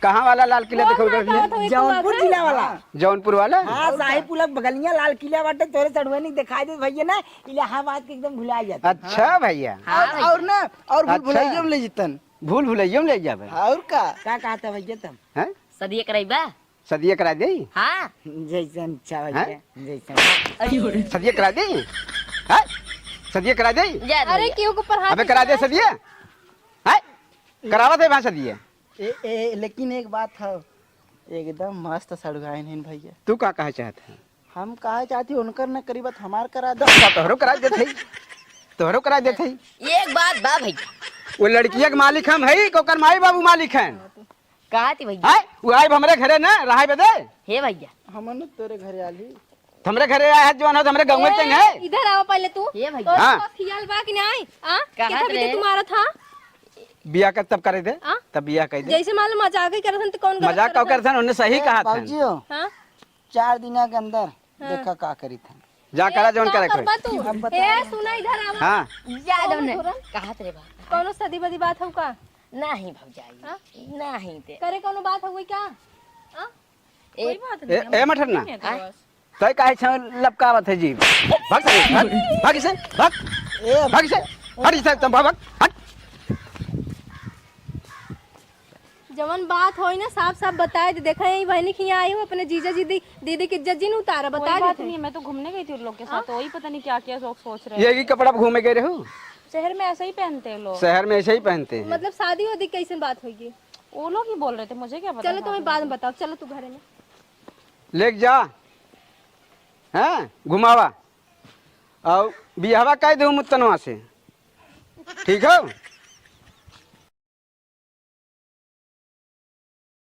कहाँ वाला लाल किला बोल दिखाई ना, दे? कहाँ था, वही जौनपुर कुआ था? जिला वाला। जौनपुर वाला? हाँ, शाही पुलक बगलिया लाल किला बाटे, तोरे सड़ुआइनी दिखाई दे भैया ना, इलाहाबाद के एकदम भुला जाता। अच्छा भैया। हाँ और, भैया। और ना, और भूल अच्छा। भुलैया में ले जीतन। भूल भुलैया में ले जाबे। और का? का कहता भैया तुम? हैं? सदिया कराइबा? सदिया करा दे? हाँ। जैसन अच्छा भैया, हैं? जैसन। सदिया करा दे? हैं? सदिया करा दे? जा अरे भैया। क्यों ऊपर हाथ अबे करा दे उठाए? सदिया? हैं? करावत है भाषा दिए। ए, ए, लेकिन एक बात है, एकदम मस्त सड़ुआइन है भैया। तू का कहे चाहत है? हम कहे चाहती उनकर न करी बात हमार करा दो। अच्छा, तोहरो करा देत है, तोहरो करा देत है। एक बात बा भैया, वो लड़किया के मालिक हम हई, कि ओकर माई बाबू मालिक हैं? कहा थी भैया? हैं? वो आइब हमरे घरे ना, रहाई बदे। हे भैया। हमन तोरे घरे आली। त हमरे घरे आए है, जौन हो, त हमरे गाँव में ए, चंग है। इधर आवा पहले तू। हे भैया। तोर हाँ। पास खियाल बा कि नहीं? आ? कहा केथा रे? बिटे तू मारत हा? बियाह कर तब करे दे, आ? तब बियाह कर दे। जैसे मान लो मजाक ही करत हन, त कौन गलत मजाक करत काऊ हन? करत हन, उन्हें सही ए, कहा था। बाबूजी हो, हाँ? चार दिना के अंदर हाँ। देखा का करी था। जा ए, करा जौन का करे कोई। करबा तू? अब बता। ए, सुना इधर आवा। हाँ। जा कौन दौने। धुरन? कहा रे बा? कौनो सदी बदी बात हौ का? नहीं भौजाई। हाँ? नहीं ते। करे कौनो बात हौ का? हाँ? ए, कोई बात ए, नहीं, ए, हम मठरना। नहीं है तो आ? बस। तय काहे छे लपकावत है जीभ? भाग सारे, भाग, भाग इसे, भाग। ए, भाग इसे, हट इसे, तुम भाग, भाग, हट। जवन बात होई ना, साफ साफ बताए दे। देखा, यही बहनी के यहाँ आई हूँ, अपने जीजा जी दी, दीदी की इज्जत जी ने उतारा, कोई बता बात देते। नहीं है, मैं तो घूमने गई थी उन लोग के साथ, हाँ? तो वही पता नहीं क्या क्या शौक सोच रहे ये हैं। ही कपड़ा घूमे गए रहे हो? शहर में ऐसे ही पहनते हैं लोग। शहर में ऐसे ही पहनते हैं। मतलब शादी वादी कैसे बात होगी? वो लोग ही बोल रहे थे, मुझे क्या पता चलो था तुम्हें बाद में बताओ, चलो तू घरे में। लेके जा, हैं, घुमावा, और बियाहवा कह दे मुत्तनवा से, ठीक हो?